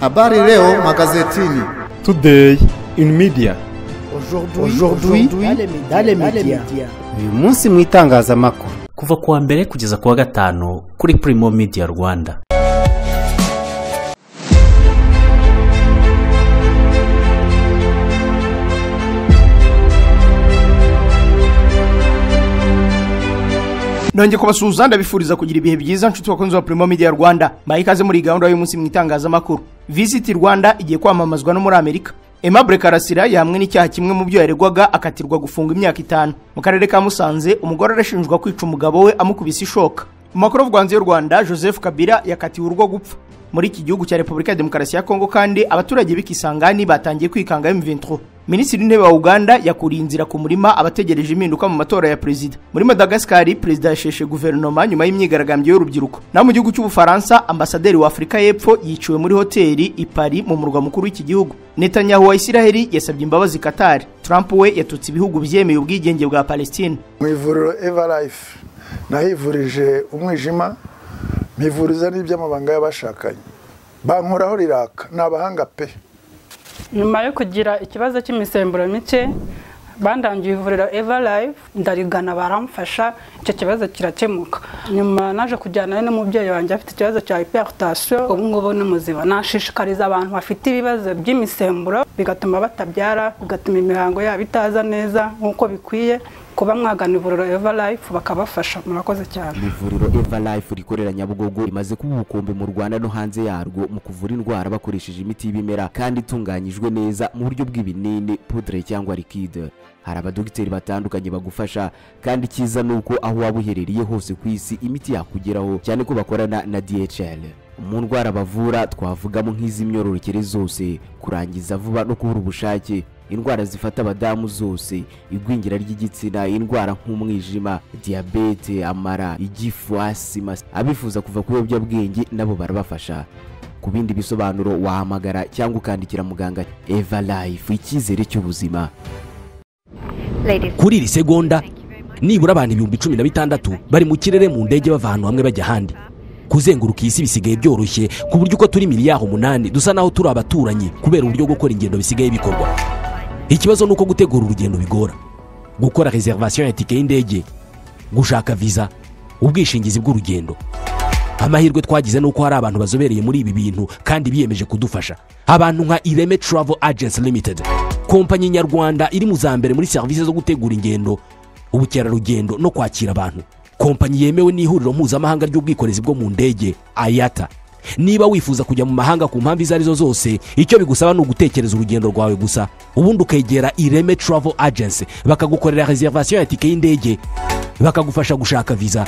Habari leo magazetini. Today in media. Aujourd'hui dans les médias. Uyu munsi mu itangazamakuru. Kuva kuwa mbere kugeza kuwa gatanu kuri Primo Media Rwanda. Nongeye kubasuhuza ndabifuriza kugira ibihe byiza nshuti bakunzi wa Primo Media Rwanda. Baha ikaze muri gahunda y'umunsi mu itangazamakuru. Visit Rwanda igiye kwamamazwa no muri Amerika. Aimable Karasira yahamwe n'icyaha kimwe mu byo yaregwaga akatirwa gufunga imyaka 5. Mu karere ka Musanze umugore arashinjwa kwica umugabo we amukubise ishoka. Mu makuru avugwa y'u Rwanda, Joseph Kabila yakatiwe urwo gupfa. Muri iki gihugu cya Repubulika ya Demokarasi ya Kongo kandi abaturage b'Ikisangani batangiye kwikanga M23. Minisitiri w'Intebe wa Uganda yakuriye inzira ku murima abategereje impinduka mu matora ya perezida. Muri Madagascar perezida yasheshe guverinoma nyuma y'imyigaragambyo y'urubyiruko. Naho mu gihugu cy'Ubufaransa ambasaderi wa Afurika y'Epfo yiciwe muri hoteli i Paris mu murwa mukuru w'iki gihugu. Netanyahu wa Isiraheli yasabye imbabazi Qatar. Trump we yatutse ibihugu byemeye ubwigenge bwa Palestine. Mu ivuriro Everlife nahivurije umwijima, mpivuriza n'iby'amabanga y'abashakanye. Bankoraho riraka, n'abahanga pe. Nyuma yo kugira ikibazo cy'imisemburo mike bandangiye ivuriro Everlife ndarigana baramfasha icyo kibazo kirakemuka. Nyuma naje kujyana n'umubyeyi wanjye afite ikibazo cya hypertension, ubu ngubu ni muzima. Nashishikariza abantu bafite ibibazo by'imisemburo bigatuma batabyara, bigatuma imihango yabo itaza neza nk'uko bikwiye, kuba mwagana ivuriro Everlife bakabafasha. Murakoze cyane. Ivuriro Everlife rikorera Nyabugogo rimaze kuba ubukombe mu Rwanda no hanze yarwo mu kuvura indwara bakoresheje imiti y'ibimera kandi itunganyijwe neza mu buryo bw'ibinini, poudre cyangwa liquide. Hari abadogiteri batandukanye bagufasha kandi cyiza nuko aho waba uherereye hose ku isi imiti yakugeraho, cyane ko bakorana na DHL. Mu ndwara bavura twavugamo nk'iz'imyororokere zose, kurangiza vuba no kubura ubushake, indwara zifata abadamu zose, igwingira ry'igitsina, indwara nk'umwijima, diabete, amara, igifu, asima. Abifuza kuva ku biyobyabwenge nabo barabafasha. Ku bindi bisobanuro wahamagara cyangwa ukandikira muganga. Everlife, icyizere cy'ubuzima. Kuri iri segonda nibura abantu 16,000 bari mu kirere mu ndege bava ahantu hamwe bajya ahandi. Kuzenguruka isi bisigaye byoroshye ku buryo uko turi miliyari 8 dusa naho turi abaturanyi kubera uburyo gukora ingendo bisigaye bikorwa. Ikibazo nuko gutegura urugendo bigora. Gukora reservation ya tike y'indege, gushaka visa, ubwishingizi bw'urugendo. Amahirwe twagize nuko hari abantu bazobereye muri ibi bintu kandi biyemeje kudufasha. Abantu nka Ireme Travel Agency Limited, kompanyi nyarwanda iri mu za mbere muri services zo gutegura ingendo, ubukerarugendo no kwakira abantu. Kompanyi yemewe n'ihuriro mpuzamahanga ry'ubwikorezi bwo mu ndege IATA. Niba wifuza kujya mu mahanga ku mpamvu izo arizo zose, icyo bigusaba ni ugutekereza urugendo rwawe gusa, ubundi ukegera Ireme Travel Agency bakagukorera reservation ya tike y'indege, bakagufasha gushaka visa,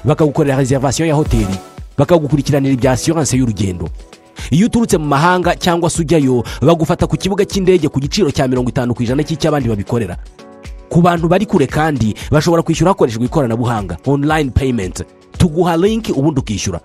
bakagukorera reservation ya hoteli, bakagukurikiranira ibya assurance y'urugendo. Iyo uturutse mu mahanga cyangwa se ujyayo, bagufata ku kibuga cy'indege ku giciro cya 50% cy'icy'abandi babikorera. Ku bantu bari kure kandi bashobora kwishyura hakoreshejwe ikoranabuhanga, online payment. Tuguha link ubundi ukishyura.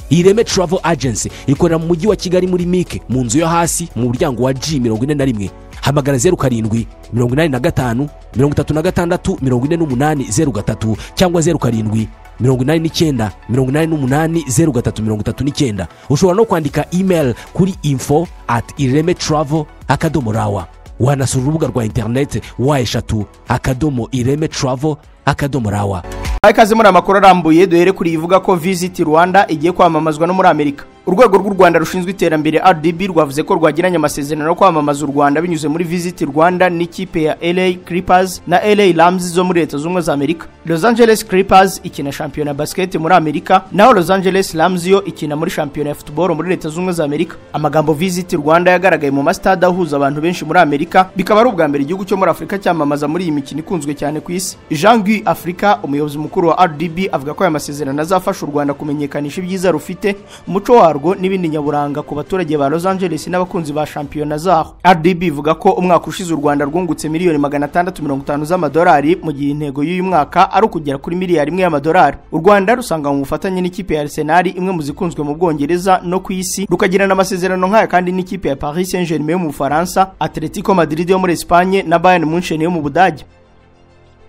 Ireme Travel Agency ikorera mu mujyi wa Kigali muri Mike, mu nzu yo hasi mu muryango wa G41. Hamagara 07 85 36 48 03 cyangwa 07 89 88 03 39. Ushobora no kwandika email kuri info@iremetravel.rawa. Wanasura urubuga rwa internet w3.iremetravel.rawa. Ikaze muri amakuru arambuye duhere kuri ivuga ko Visit Rwanda igiye kwamamazwa no muri Amerika. Urwego rw'u Rwanda rushinzwe iterambere RDB rwavuze ko rwagiranye amasezerano yo kwamamaza u Rwanda binyuze muri Visit Rwanda n'ikipe ya LA Clippers na LA Rams zo muri Leta Zunze Ubumwe za Amerika. Los Angeles Clippers ikina shampiyona basket muri Amerika, naho Los Angeles Rams yo ikina muri shampiyona ya football muri Leta Zunze Ubumwe za Amerika. Amagambo Visit Rwanda yagaragaye mu mastade ahuza abantu benshi muri Amerika, bikaba ari ubwa mbere igihugu cyo muri Afurika cyamamaza muri iyi mikino ikunzwe cyane ku isi. Jean Guy Afrika, umuyobozi mukuru wa RDB, avuga ko aya masezerano azafasha u Rwanda kumenyekanisha ibyiza rufite, umuco warwo n'ibindi nyaburanga ku baturage ba Los Angeles n'abakunzi ba shampiyona zaho. RDB ivuga ko umwaka ushize u Rwanda rwungutse miliyoni 650 z'amadolari, mu gihe intego y'uyu mwaka ari ukugera kuri miliyari 1 y'amadolari. U Rwanda rusanga mu bufatanye n'ikipe ya Arsenal, imwe mu zikunzwe mu Bwongereza no ku isi, rukagirana amasezerano nk'aya kandi n'ikipe ya Paris Saint-Germain yo mu Bufaransa, Atletico Madrid yo muri Espagne na Bayern Munchen yo mu Budage.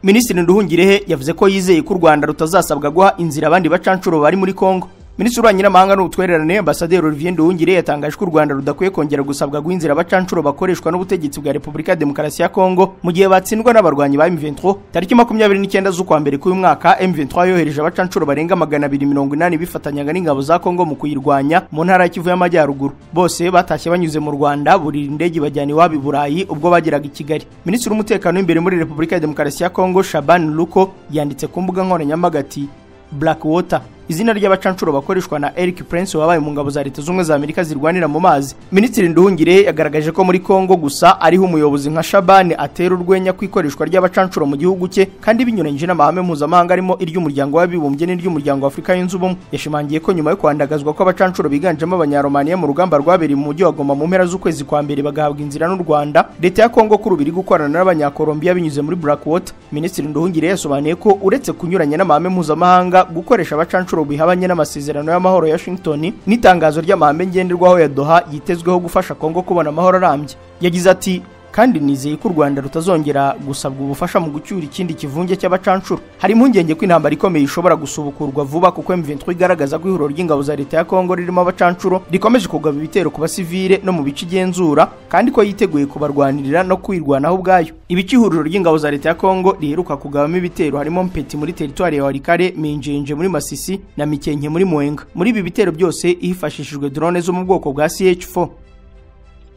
Minisitiri Nduhungirehe yavuze ko yizeye ko u Rwanda rutazasabwa guha inzira abandi bacancuro bari muri Kongo. Minisitiri w'Ububanyi n'Amahanga n'Ubutwererane Ambasaderi Olivier Nduhungirehe yatangaje ko u Rwanda rudakwiye kongera gusabwa guha inzira abacanshuro bakoreshwa n'ubutegetsi bwa Repubulika ya Demokarasi ya Kongo mu gihe batsindwa n'abarwanyi ba M23. Tariki 29 z'ukwa mbere k'uyu mwaka, M23 yohereje abacanshuro barenga 280 bifatanyaga n'ingabo za Kongo mu kuyirwanya mu ntara ya Kivu y'Amajyaruguru. Bose batashye banyuze mu Rwanda, burira indege bajyana iwabo i Burayi ubwo bageraga i Kigali. Minisitiri w'Umutekano w'imbere muri Repubulika ya Demokarasi ya Kongo Shaban Luko yanditse ku mbuga nkoranyambaga ati Blackwater, izina ry'abacanshuro bakoreshwa na Eric Prince wabaye mu ngabo za Leta Zunze za Amerika zirwanira mu mazi. Minisitiri Nduhungirehe yagaragaje ko muri Kongo gusa ariho umuyobozi nka Shaban atera urwenya ku ikoreshwa ry'abacanshuro mu gihugu cye kandi binyuranyije n'amahame mpuzamahanga arimo iry'umuryango w'abibumbye n'iry'umuryango wa Afurika yunze ubumwe. Yashimangiye ko nyuma yo kwandagazwa kw'abacanshuro biganjemo Abanyaromaniya mu rugamba rwabereye mu mujyi wa Goma mu mpera z'ukwezi kwa mbere bagahabwa inzira n'u Rwanda, Leta ya Kongo kuri ubu iri gukorana n'Abanyakolombiya binyuze muri Blackwater. Minisitiri Nduhungirehe yasobanuye ko uretse kunyuranya n'amahame mpuzamahanga, gukoresha abacanshuro bihabanye n'amasezerano y'amahoro ya Washington n'itangazo ry'amahame ngenderwaho ya Doha yitezweho gufasha Kongo kubona amahoro arambye. Yagize ati kandi nizeye ko u Rwanda rutazongera gusabwa ubufasha mu gucyura ikindi kivunge cy'abacanshuro. Hari impungenge ko intambara ikomeye ishobora gusubukurwa vuba kuko M23 igaragaza ko ihuriro ry'ingabo za Leta ya Kongo ririmo abacanshuro rikomeje kugaba ibitero ku basivile no mu bice igenzura, kandi ko yiteguye kubarwanirira no kwirwanaho ubwayo. Ibice ihuriro ry'ingabo za Leta ya Kongo riheruka kugabamo ibitero harimo Mpeti muri teritwari ya Walikale, Minjenje muri Masisi na Mikenke muri Mwenga. Muri ibi bitero byose hifashishijwe drone zo mu bwoko bwa CH4.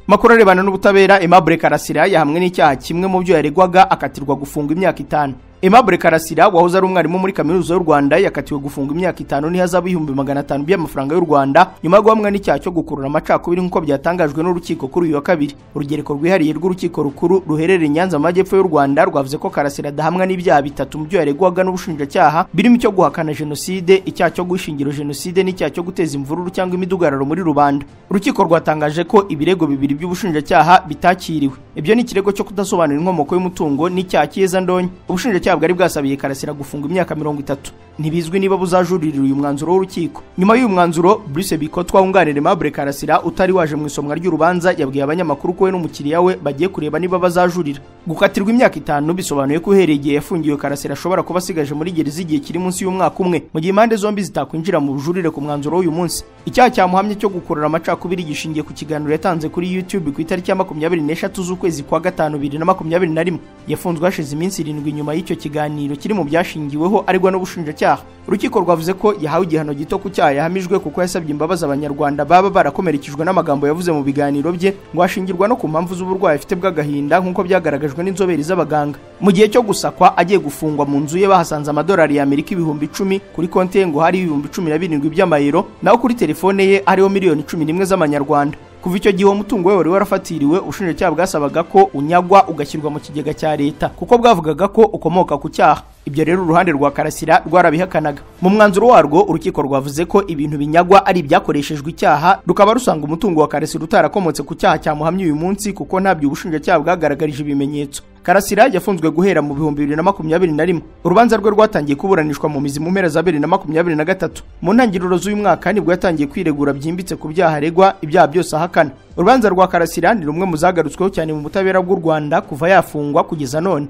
Makuru arebana n'ubutabera, Aimable Karasira yahamwe n'icyaha kimwe mu byo yaregwaga akatirwa gufunga imyaka 5. Aimable Karasira wahoze ari umwarimu muri Kaminuza y'u Rwanda yakatiwe gufunga imyaka 5 n'ihazabu 500,000 by'amafaranga y'u Rwanda nyuma yo guhamwa n'icyaha cyo gukurura amacakubiri nk'uko byatangajwe n'urukiko kuri uyu wa kabiri. Urugereko rwihariye rw'urukiko rukuru ruherereye Nyanza mu majyepfo y'u Rwanda rwavuze ko Karasira adahamwa n'ibyaha bitatu mu byo yaregwaga n'ubushinjacyaha birimo icyo guhakana jenoside, icyaha cyo gushingira jenoside n'icyaha cyo guteza imvururu cyangwa imidugararo muri rubanda. Urukiko rwatangaje ko ibirego bibiri by'ubushinjacyaha bitakiriwe. Ibyo ni ikirego cyo kudasobanura inkomoko y'umutungo n'icyaha cy'iyezandonyi. Ubushinjacyaha bwari bwasabiye Karasira gufunga imyaka 30. Ntibizwi niba buzajuririra uyu mwanzuro w'urukiko. Nyuma y'uyu mwanzuro, Bruce Bikotwa wunganira Aimable Karasira utari waje mu isomwa ry'urubanza yabwiye abanyamakuru ko we n'umukiriya we bagiye kureba niba bazajurira. Gukatirwa imyaka 5 bisobanuye ko uhereye igihe yafungiwe Karasira ashobora kuba asigaje muri gereza igihe kiri munsi y'umwaka umwe, mu gihe impande zombi zitakwinjira mu bujurire ku mwanzuro w'uyu munsi. Icyaha cyamuhamye cyo gukurura amacakubiri gishingiye ku kiganiro yatanze kuri YouTube ku itariki ya 23 z'ukwezi kwa gatanu 2021. Yafunzwe hashize iminsi 7 nyuma y'icyo kiganiro kiri mu byashingiweho aregwa n'ubushinjacyaha. Urukiko rwavuze ko yahawe igihano gito ku cyaha yahamijwe kuko yasabye imbabazi Abanyarwanda baba barakomerekejwe n'amagambo yavuze mu biganiro bye, ngo ashingirwa no ku mpamvu z'uburwayi afite bw'agahinda nk'uko byagaragajwe n'inzobere z'abaganga. Mu gihe cyo gusakwa agiye gufungwa mu nzu ye bahasanze amadolari y'Amerika 10,000, kuri konti ye ngo hari 17,000 by'amayero, naho kuri telefone ye hariho miliyoni 11 z'amanyarwanda. Kuva icyo gihe umutungo we wari warafatiriwe, ubushinjacyaha bwasabaga ko unyagwa ugashyirwa mu kigega cya leta kuko bwavugaga ko ukomoka ku cyaha. Ibyo rero uruhande rwa Karasira rwarabihakanaga. Mu mwanzuro warwo urukiko rwavuze ko ibintu binyagwa ari ibyakoreshejwe icyaha, rukaba rusanga umutungo wa Karasira utarakomotse ku cyaha cyamuhamye uyu munsi kuko ntabyo ubushinjacyaha bwagaragarije ibimenyetso. Karasira yafunzwe guhera mu 2021. Urubanza rwe rwatangiye kuburanishwa mu mizi mu mpera za 2023. Mu ntangiriro z'uyu mwaka nibwo yatangiye kwiregura byimbitse ku byaha aregwa, ibyaha byose ahakana. Urubanza rwa Karasira ni rumwe mu zagarutsweho cyane mu butabera bw'u Rwanda kuva yafungwa kugeza none.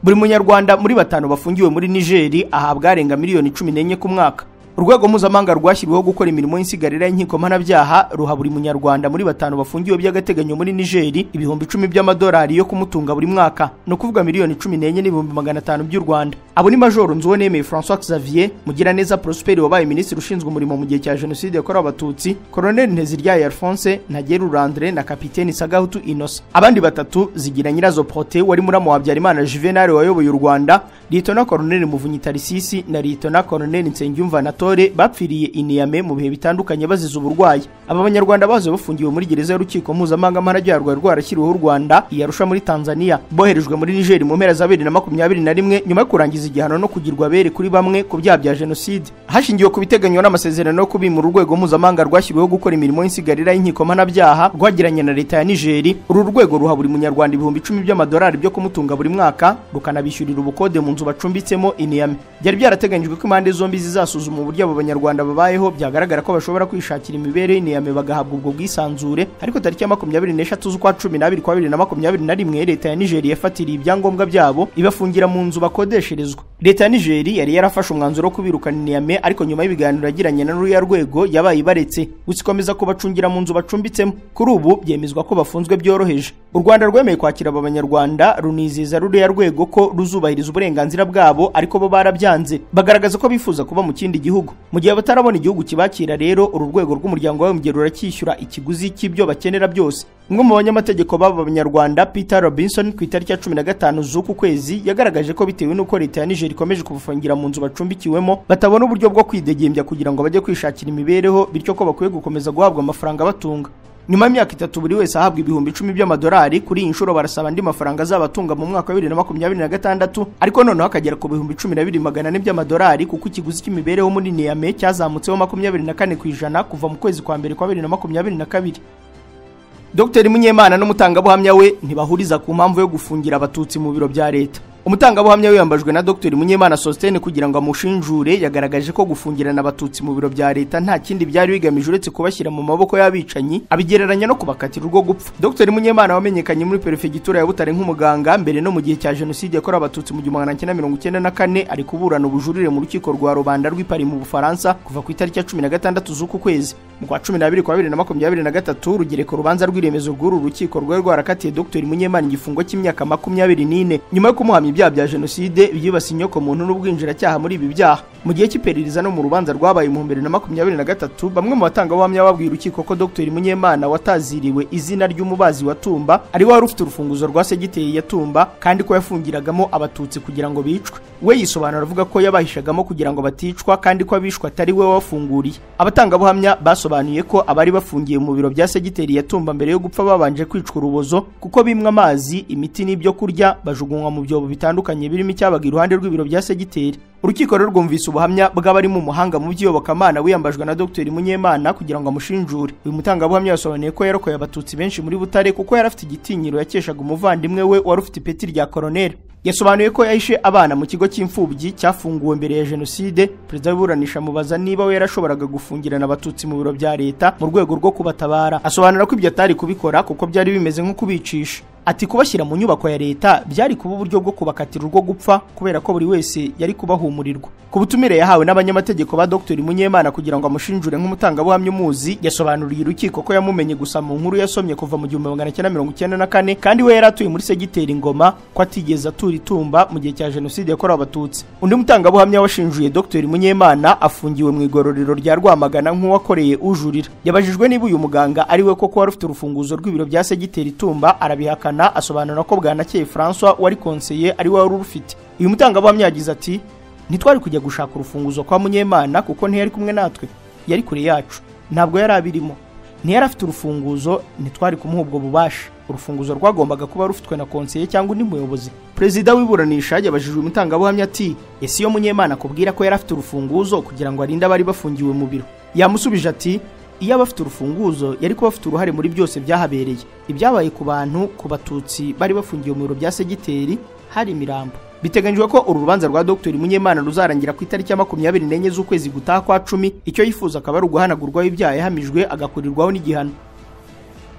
Buri munyarwanda muri 5 bafungiwe muri Niger ahabwa arenga miliyoni 14 ku mwaka. Urwego mpuzamahanga rwashyiriweho gukora imirimo y'insigarira y'inkiko mpanabyaha ruha buri munyarwanda muri 5 bafungiwe by'agateganyo muri Niger 10,000 by'amadolari yo kumutunga buri mwaka, no kuvuga miliyoni 14,500 by'u Rwanda. Abo ni Major Nzuwonemeye François Xavier, Mugiraneza Prosper wabaye minisitiri ushinzwe umurimo mu gihe cya jenoside yakorewe Abatutsi, Colonel Nteziryayo Alphonse, Ntageru Landre na Kapiteni Sagahutu Innocent. Abandi batatu Zigira Nyirazo Protais wari muramu wa Habyarimana Juvenal wayoboye u Rwanda, Lieutenant Colonel Muvunyi Tarisisi na Lieutenant Colonel Nsengiyumva Anatole bapfiriye i Niamey mu bihe bitandukanye bazize uburwayi. Aba banyarwanda baje bafungiwe muri gereza y'urukiko mpuzamahanga mpanabyaha rwari rwarashyiriweho u Rwanda i Arusha muri Tanzania. Boherejwe muri Niger mu mpera za 2021 nyuma yo kurangiza igihano no kugirwa abere kuri bamwe ku byaha bya jenoside. Hashingiwe ku biteganywa n'amasezerano yo kubimura urwego mpuzamahanga rwashyiriweho gukora imirimo y'insigarira y'inkiko mpanabyaha rwagiranye na leta ya Niger, uru rwego ruha buri munyarwanda 10,000 by'amadolari byo kumutunga buri mwaka, rukanabishyurira ubukode mu nzu bacumbitsemo i Niamey. Byari byarateganyijwe ko impande zombi zizasuzuma uburyo abo banyarwanda babayeho, byagaragara ko bashobora kwishakira imibereho i Niamey bagahabwa ubwo bwisanzure. Ariko tariki ya 23 z'ukwa 12 kwa 2021 leta ya Niger yafatiriye ibyangombwa byabo ibafungira mu nzu bakodesherezwa. Leta ya Niger yari yarafashe umwanzuro wo kubirukana Niamey, ariko nyuma y'ibiganiro yagiranye na ruriya rwego yabaye ibaretse, gusa ikomeza kubacungira mu nzu bacumbitsemo. Kuri ubu byemezwa ko bafunzwe byoroheje. U Rwanda rwemeye kwakira aba banyarwanda, runizeza ruriya rwego ko ruzubahiriza uburenganzira bwabo, ariko bo barabyanze, bagaragaza ko bifuza kuba mu kindi gihugu. Mu gihe batarabona igihugu kibakira rero, uru rwego rw'umuryango w'abibumbye ruracyishyura ikiguzi cy'ibyo bakenera byose. Umwe mu banyamategeko b'aba banyarwanda, Peter Robinson, ku itariki ya 15 z'uku kwezi yagaragaje ko bitewe n'uko leta ya Niger ikomeje kubafungira mu nzu bacumbikiwemo, batabona uburyo bwo kwidegembya kugira ngo bajye kwishakira imibereho, bityo ko bakwiye gukomeza guhabwa amafaranga abatunga. Nyuma y'imyaka 3 buri wese ahabwa $10,000 by'amadolari, kuri iyi nshuro barasaba andi mafaranga azabatunga mu mwaka wa 2026, ariko noneho akagera ku $12,400 by'amadolari, kuko ikiguzi cy'imibereho muri Niamey cyazamutseho 24% kuva mu kwezi kwa mbere kwa 2022. Dr Munyemana n'umutangabuhamya we ntibahuriza ku mpamvu yo gufungira abatutsi mu biro bya leta. Umutangabuhamya we yambajwe na Dr Munyemana Sostene kugira ngo amushinjure, yagaragaje ko gufungirana abatutsi mu biro bya leta nta kindi byari bigamije uretse kubashyira mu maboko y'abicanyi, abigereranya no kubakatira urwo gupfa. Dr Munyemana wamenyekanye muri perefegitura ya Butare nk'umuganga mbere no mu gihe cya jenoside yakorewe abatutsi mu 1994, ari kuburana ubujurire mu rukiko rwa rubanda rw'i Paris mu Bufaransa kuva ku itariki ya 16 z'uku kwezi. Mu kwa 12 kwa 2023 rugereka urubanza rw'iremezo rw'uru rukiko rwari rwarakatiye Dr Munyemana igifungo cy'imyaka 24 nyuma yo kumuhamya ibyaha bya jenoside byibasiye inyoko muntu n'ubwinjiracyaha muri ibi byaha. Mu gihe cy'iperereza no mu rubanza rwabaye mu 2023, bamwe mu batangabuhamya babwiye urukiko ko Dr Munyemana wataziriwe izina ry'umubazi wa Tumba ari wari ufite urufunguzo rwa segiteri ya Tumba, kandi ko yafungiragamo abatutsi kugira ngo bicwe. We yisobanura avuga ko yabahishagamo kugira ngo baticwa, kandi ko abishwa atari we wafunguriye. Abatangabuhamya basobanuye ko abari bafungiye mu biro bya segiteri ya Tumba mbere yo gupfa babanje kwicwa urubozo, kuko bimwe amazi, imiti n'ibyo kurya bajugunywa mu byobo bitandukanye birimo icyabaga iruhande rw'ibiro bya segiteri. Urukiko rero rwumvise ubuhamya bw'abari mu muhanga mu by'iyobokamana wiyambajwe na Dr Munyemana kugira ngo amushinjure. Uyu mutangabuhamya yasobanuye ko yarokoye abatutsi benshi muri Butare kuko yari afite igitinyiro yakeshaga umuvandimwe we wari ufite ipeti rya koroneri. Yasobanuye ko yahishe abana mu kigo cy'imfubyi cyafunguwe mbere ya jenoside. Perezida w'iburanisha amubaza niba we yarashoboraga gufungirana abatutsi mu biro bya leta mu rwego rwo kubatabara. Asobanura ko ibyo atari kubikora kuko byari bimeze nko kubicisha. Ati kubashyira mu nyubako ya leta byari kuba uburyo bwo kubakatira urwo gupfa, kubera ko buri wese yari kubahumurirwa. Ku butumire yahawe n'abanyamategeko ba Dr Munyemana kugira ngo amushinjure nk'umutangabuhamya umuzi, yasobanuriye urukiko ko yamumenye gusa mu nkuru yasomye kuva mu 1994, kandi we yari atuye muri segiteri Ngoma, ko atigeze atura Itumba mu gihe cya jenoside yakorewe abatutsi. Undi mutangabuhamya washinjuye Dr Munyemana afungiwe mu igororero rya Rwamagana nk'uwakoreye ujurira. Yabajijwe niba uyu muganga ari we koko wari ufite urufunguzo rw'ibiro bya segiteri Tumba, arabihakana, asobanura ko Bwanakeye François wari konseye ari we wari urufite. Uyu mutangabuhamya yagize ati: ntitwari kujya gushaka urufunguzo kwa Munyemana kuko ntiyari kumwe natwe, yari kure yacu, ntabwo yari abirimo, ntiyari afite urufunguzo, ntitwari kumuha ubwo bubasha. Urufunguzo rwagombaga kuba rufitwe na konseye cyangwa undi muyobozi. Perezida w'iburanisha yabajijwe umutangabuhamya ati: ese iyo Munyemana akubwira ko yari afite urufunguzo kugira ngo arinde abari bafungiwe mu biro? Yamusubije ati: iyo aba afite urufunguzo yari kuba afite uruhare muri byose byahabereye, ibyabaye ku bantu, ku batutsi bari bafungiwe mu biro bya segiteri hari imirambo. Biteganyijwe ko uru rubanza rwa Dr Munyemana ruzarangira ku itariki ya 24 z'ukwezi gutaha kwa 10. Icyo yifuza akaba ari uguhanagurwaho ibyaha yahamijwe agakurirwaho n'igihano.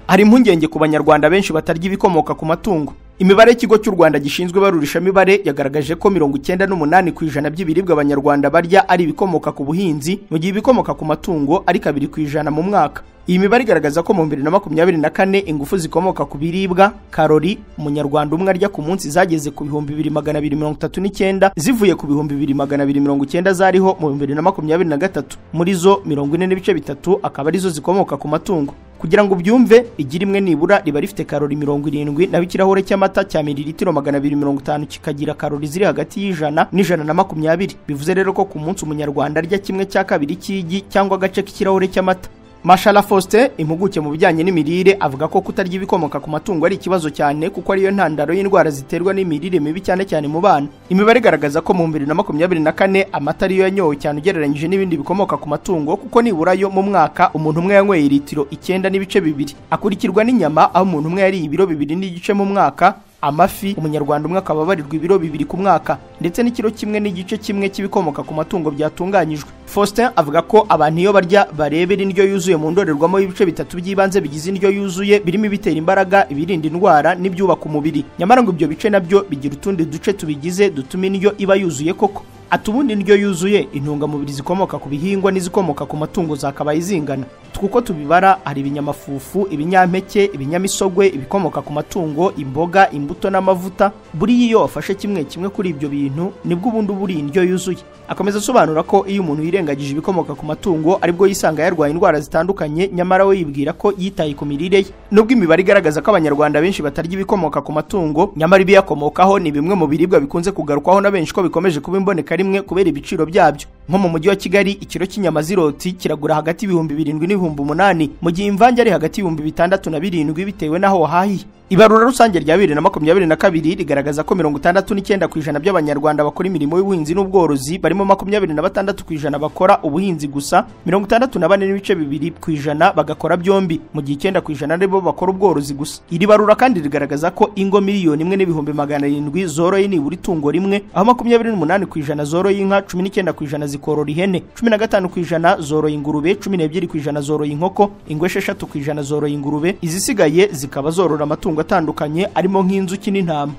Hari impungenge ku banyarwanda benshi batarya ibikomoka ku matungo. Imibare y'ikigo cy'u Rwanda gishinzwe ibarurishamibare yagaragaje ko 98% by'ibiribwa abanyarwanda barya ari ibikomoka ku buhinzi, mu gihe ibikomoka ku matungo ari 2% mu mwaka. Iyi mibare igaragaza ko mu 2024 ingufu zikomoka ku biribwa, karori, umunyarwanda umwe arya ku munsi zageze ku 2239 zivuye ku 2290 zariho mu 2023, muri zo 44.3 akaba arizo zikomoka ku matungo. Kugira ngo ubyumve, igi rimwe nibura riba rifite karori 70, naho ikirahure cy'amata cya mililitiro 250 kikagira karori ziri hagati y'ijana n'ijana na 20. Bivuze rero ko ku munsi umunyarwanda arya 1/2 cy'igi cyangwa agace k'ikirahure cy'amata. Mashala Faustin, impuguke mu bijyanye n'imirire, avuga ko kutarya ibikomoka ku matungo ari ikibazo cyane kuko ariyo ntandaro y'indwara ziterwa n'imirire mibi cyane cyane mu bana. Imibare igaragaza ko mu 2024 amata ariyo yanyowe cyane ugereranyije n'ibindi bikomoka ku matungo, kuko nibura yo mu mwaka umuntu umwe yanyweye litiro 9.2, akurikirwa n'inyama aho umuntu umwe yariye ibiro 2.5 mu mwaka, amafi umunyarwanda umwe akaba abarirwa ibiro 2 ku mwaka, ndetse n'ikiro 1.5 cy'ibikomoka ku matungo byatunganyijwe. Faustin avuga ko abantu iyo barya barebera indyo yuzuye mu ndorerwamo y'ibice bitatu by'ibanze bigize indyo yuzuye, birimo ibitera imbaraga, ibirinda indwara n'ibyubaka umubiri. Nyamara ngo ibyo bice nabyo bigira utundi duce tubigize dutuma indyo iba yuzuye koko. Ati ubundi indyo yuzuye intungamubiri zikomoka ku bihingwa n'izikomoka ku matungo zakabaye zingana. Kuko tubibara hari ibinyamafufu, ibinyampeke, ibinyamisogwe, ibikomoka ku matungo, imboga, imbuto n'amavuta. Buriya iyo wafashe kimwe kimwe kuri ibyo bintu nibwo ubundi buri indyo yuzuye. Akomeza asobanura ko iyo umuntu yirengagije ibikomoka ku matungo aribwo yisanga yarwaye indwara zitandukanye, nyamara we yibwira ko yitaye ku mirire ye. Nubwo imibare igaragaza ko Abanyarwanda benshi batarya ibikomoka ku matungo, nyamara ibiyakomokaho ni bimwe mu biribwa bikunze kugarukwaho na benshi ko bikomeje kuba imboneka rimwe kubera ibiciro byabyo. Nko mu mujyi wa Kigali ikiro cy'inyama z'iroti kiragura hagati y'ibihumbi 7 n'ibihumbi 8, mu gihe imvange ari hagati y'ibihumbi 6 na 7 bitewe n'aho wahahiye. Ibarura rusange rya 2022 rigaragaza ko 69% by'Abanyarwanda bakora imirimo y'ubuhinzi n'ubworozi, barimo 26% bakora ubuhinzi gusa, 64.2% bagakora byombi, mu gihe 9% aribo bakora ubworozi gusa. Iri barura kandi rigaragaza ko ingo 1,700,000 zoroye nibura itungo rimwe, aho 28% zoroye inka, 19% zikorora ihene, 15% zoroye ingurube, 12% zoroye inkoko, ingo 6% zoroye ingurube, izisigaye zikaba zorora amatungo atandukanye arimo nk'inzuki n'intama.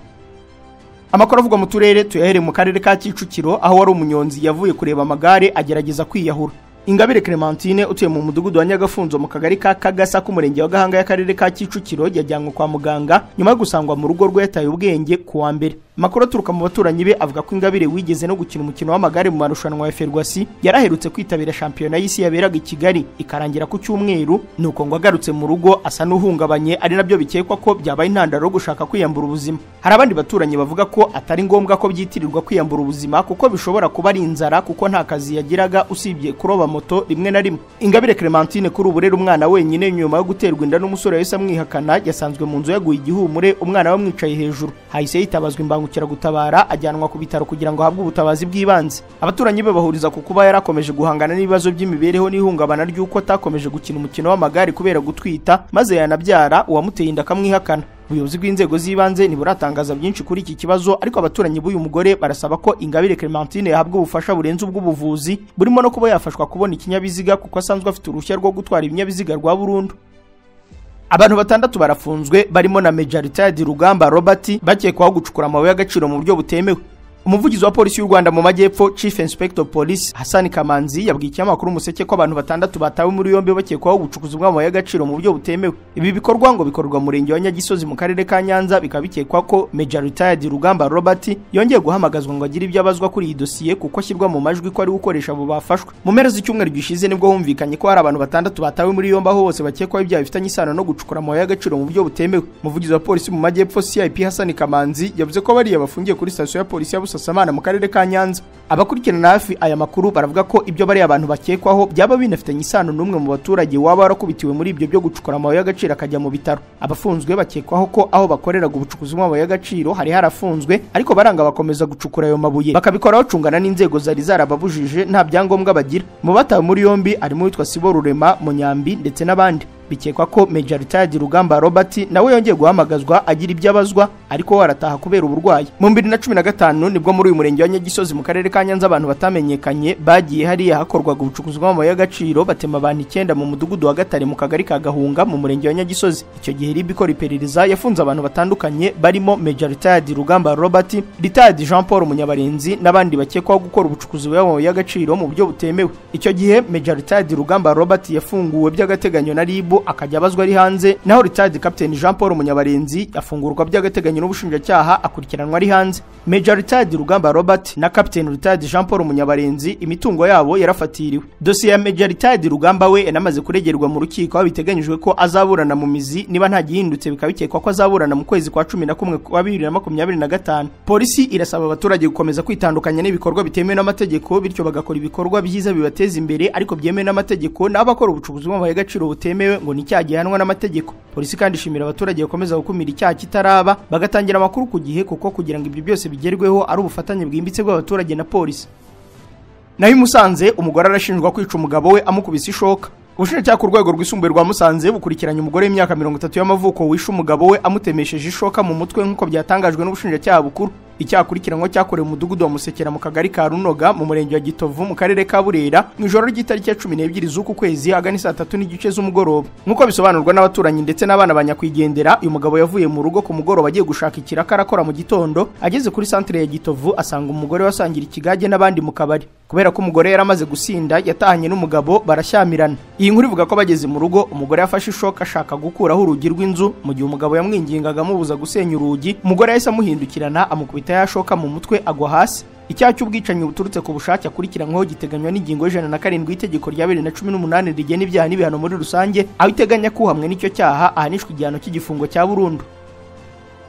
Amakuru avugwa mu turere tuyahere mu karere ka Kicukiro, aho wari umunyonzi yavuye kureba amagare agerageza kwiyahura. Ingabire Clementine utuye mu mudugudu wa Nyagafunzo mu kagari ka Kagasa k'umurenge wa Gahanga y'akarere ka Kicukiro yajyanywe kwa muganga nyuma yo gusangwa mu rugo rwe yataye ubwenge ku wa mbere. Amakuru aturuka mu baturanyi be avuga ko Ingabire wigeze no gukina umukino w'amagare mu marushanwa ya Ferwasi yaraherutse kwitabira shampiyona y'isi yaberaga i Kigali ikarangira ku cyumweru, nuko ngo agarutse mu rugo asa n'uhungabanye, ari nabyo bikekwa ko byabaye intandaro yo gushaka kwiyambura ubuzima. Hari abandi baturanyi bavuga ko atari ngombwa ko byitirirwa kwiyambura ubuzima kuko bishobora kuba ari inzara, kuko nta kazi yagiraga usibye kuroba moto rimwe na rimwe. Ingabire Clementine kuri ubu rero umwana wenyine nyuma yo guterwa inda n'umusore wese amwihakana, yasanzwe mu nzu yaguye igihumure, umwana bamwicaye hejuru. Hahise yitabazwa imbangukiragutabara ajyanwa ku bitaro kugira ngo ahabwe ubutabazi bw'ibanze. Abaturanyi be bahuriza ku kuba yarakomeje guhangana n'ibibazo by'imibereho n'ihungabana ry'uko atakomeje gukina umukino w'amagare kubera gutwita, maze yanabyara uwamuteye inda akamwihakana. Ubuyobozi bw'inzego z'ibanze ntiburatangaza byinshi kuri iki kibazo, ariko abaturanyi b'uyu mugore barasaba ko Ingabire Clementine yahabwa ubufasha burenze ubw'ubuvuzi, burimo no kuba yafashwa kubona ikinyabiziga kuko asanzwe afite uruhushya rwo gutwara ibinyabiziga rwa burundu. Abantu batandatu barafunzwe barimo na Major Retired Rugamba Robert bakekwaho gucukura amabuye y'agaciro mu buryo butemewe. Umuvugizi wa polisi y'u Rwanda mu majyepfo Chief Inspector Police Hassan Kamanzi yabwiye ikinyamakuru Umuseke ko abantu batandatu batawe muri yombi bakekwaho ubucukuzi bw'amabuye y'agaciro mu buryo butemewe. Ibi bikorwa ngo bikorwa mu murenge wa Nyagisozi mu karere ka Nyanza, bikaba bikekwa ko Major Retired Rugamba Robert yongeye guhamagazwa ngo agire ibyo abazwa kuri iyi dosiye, kuko ashyirwa mu majwi ko ari gukoresha abo bafashwe. Mu mpera z'icyumweru gishize nibwo humvikanye ko hari abantu batandatu batawe muri yombi, aho bose bakekwaho ibyaha bifitanye isano no gucukura amabuye y'agaciro mu buryo butemewe. Umuvugizi wa polisi mu majyepfo CIP Hassan Kamanzi yavuze ko bariya bafungiye kuri sitasiyo ya polisi ya Busasamana mu karere ka Nyanza. Abakurikirana hafi aya makuru baravuga ko ibyo bari abantu bakekwaho byaba binafitanye isano n'umwe mu baturage waba warakubitiwe muri ibyo byo gucukura amabuye y'agaciro akajya mu bitaro. Abafunzwe bakekwaho ko aho bakoreraga ubucukuzi bw'amabuye y'agaciro hari harafunzwe, ariko baranga bakomeza gucukura ayo mabuye, bakabikora bacungana n'inzego zari zarababujije nta byangombwa bagira. Mu batawe muri yombi harimo uwitwa Sibo Rurema Munyambi ndetse n'abandi. Bikekwa ko Major Retired Rugamba Robert nawe yongeye guhamagazwa agira ibyo abazwa, ariko warataha kubera uburwayi. Mu 2015 nibwo muri uyu murenge wa Nyagisozi mu karere ka Nyanza abantu batamenyekanye bagiye hariya hakorwaga ubucukuzi bw'amabuye y'agaciro batema abantu 9 mu mudugudu wa Gatare mu kagari ka Gahunga mu murenge wa Nyagisozi. Icyo gihe RIB ikora iperereza yafunze abantu batandukanye barimo Major Retired Rugamba Robert, Retired Jean Paul Munyabarenzi n'abandi bakekwaho gukora ubucukuzi bw'amabuye y'agaciro mu buryo butemewe. Icyo gihe Major Retired Rugamba Robert yafunguwe by'agateganyo na RIB akajya abazwa ari hanze, naho Retired Captain Jean Paul Munyabarenzi afungurwa by'agateganyo n'ubushinjacyaha akurikiranwa ari hanze. Major Retired Rugamba Robert na Captain Retired Jean Paul Munyabarenzi imitungo yabo yarafatiriwe. Dosiye ya Major Retired Rugamba we yanamaze kuregerwa mu rukiko, aho biteganyijwe ko azaburana mu mizi niba nta gihindutse, bikaba bikekwa ko azaburana mu kwezi kwa 11 kwa 2025. Polisi irasaba abaturage gukomeza kwitandukanya n'ibikorwa bitemewe n'amategeko, bityo bagakora ibikorwa byiza bibateza imbere ariko byemewe n'amategeko, n'abakora ubucukuzi bw'amabuye y'agaciro butemewe ngo ni icyaha gihanwa n'amategeko. Polisi kandi ishimira abaturage bakomeza gukumira icyaha kitaraba, bagatangira amakuru ku gihe, kuko kugira ngo ibyo byose bigerweho ari ubufatanye bwimbitse bw'abaturage na polisi. Naho i Musanze umugore arashinjwa kwica umugabo we amukubise ishoka. Ubushinjacyaha ku rwego rwisumbuye rwa Musanze bukurikiranye umugore w'imyaka 30 y'amavuko wishe umugabo we amutemesheje ishoka mu mutwe, nk'uko byatangajwe n'ubushinjacyaha bukuru. Icyakurikiranwa cyakorewe umudugudu wa Musekera mu kagari ka Runoga mu murenge wa Gitovu mu karere ka Burera mu ijoro ry'itariki ya 12 z'uku kwezi agana saa 3:30 z'umugoroba. Nk'uko bisobanurwa n'abaturanyi ndetse n'abana banyakwigendera, uyu mugabo yavuye mu rugo ku mugoroba agiye gushaka ikiraka arakora mu gitondo, ageze kuri centre ya Gitovu asanga umugore wasangira ikigage n'abandi mu kabari. Kubera ko umugore yaramaze gusinda yatahanye n'umugabo barashyamirana. Iyi nkuru ivuga ko bageze mu rugo umugore yafashe ishoka ashaka gukuraho urugi rw'inzu, mu gihe umugabo yamwingingaga amubuza gusenya urugi, umugore yahise amuhindukirana amukubita yashoka mu mutwe agwa hasi. Icyaha cy'ubwicanyi buturutse ku bushake akurikiranyweho giteganywa n'ingingo y'107 y'itegeko rya 2018 rigena ibyaha n'ibihano muri rusange, aho iteganya ko uhamwe n'icyo cyaha ahanishwa igihano cy'igifungo cya burundu.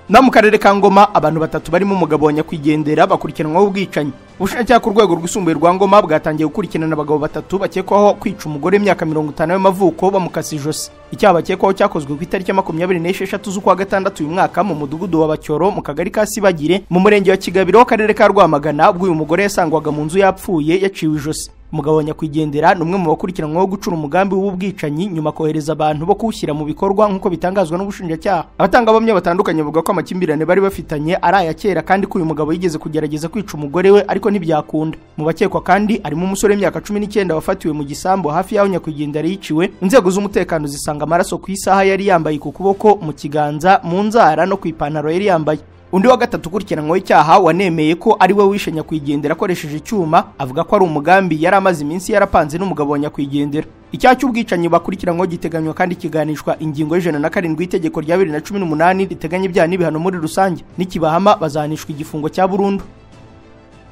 Na mu karere ka Ngoma abantu batatu barimo umugabo wa nyakwigendera bakurikiranwaho ubwicanyi. Ubushinjacyaha ku rwego rwisumbuye rwa Ngoma bwatangiye gukurikirana abagabo batatu bakekwaho kwica umugore w'imyaka 50 y'amavuko bamukase ijosi. Icyaha bakekwaho cyakozwe ku itariki ya 26 z'ukwa gatandatu uyu mwaka mu mudugudu wa Bacyoro mu kagari ka Sibagire mu murenge wa Kigabiro karere ka Rwamagana, ubwo uyu mugore yasangwaga mu nzu yapfuye yaciwe ijosi. Umugabo wa nyakwigendera ni umwe mu bakurikiranwaho gucura umugambi w'ubwicanyi nyuma kohereza abantu bo kuwushyira mu bikorwa nk'uko bitangazwa n'ubushinjacyaha. Abatangabuhamya batandukanye bavuga ko amakimbirane bari bafitanye ari aya kera kandi ko uyu mugabo yigeze kugerageza kwica umugore we ariko ntibyakunda. Mu bakekwa kandi harimo umusore w'imyaka 19 wafatiwe mu gisambu hafi y'aho nyakwigendera yiciwe. Inzego z'umutekano zisanga amaraso ku isaha yari yambaye ku kuboko, mu kiganza, mu nzara no ku ipantaro yari yambaye. Undi wa gatatu ukurikiranwaho icyaha wanemeye ko ari we wishe nyakwigendera akoresheje icyuma, avuga ko ari umugambi yari amaze iminsi yarapanze n'umugabo wa nyakwigendera. Icyaha cy'ubwicanyi bakurikiranyweho giteganywa kandi kiganishwa ingingo y'107 y'itegeko rya 2018 riteganya ibyaha n'ibihano muri rusange, n'ikibahama bazahanishwa igifungo cya burundu.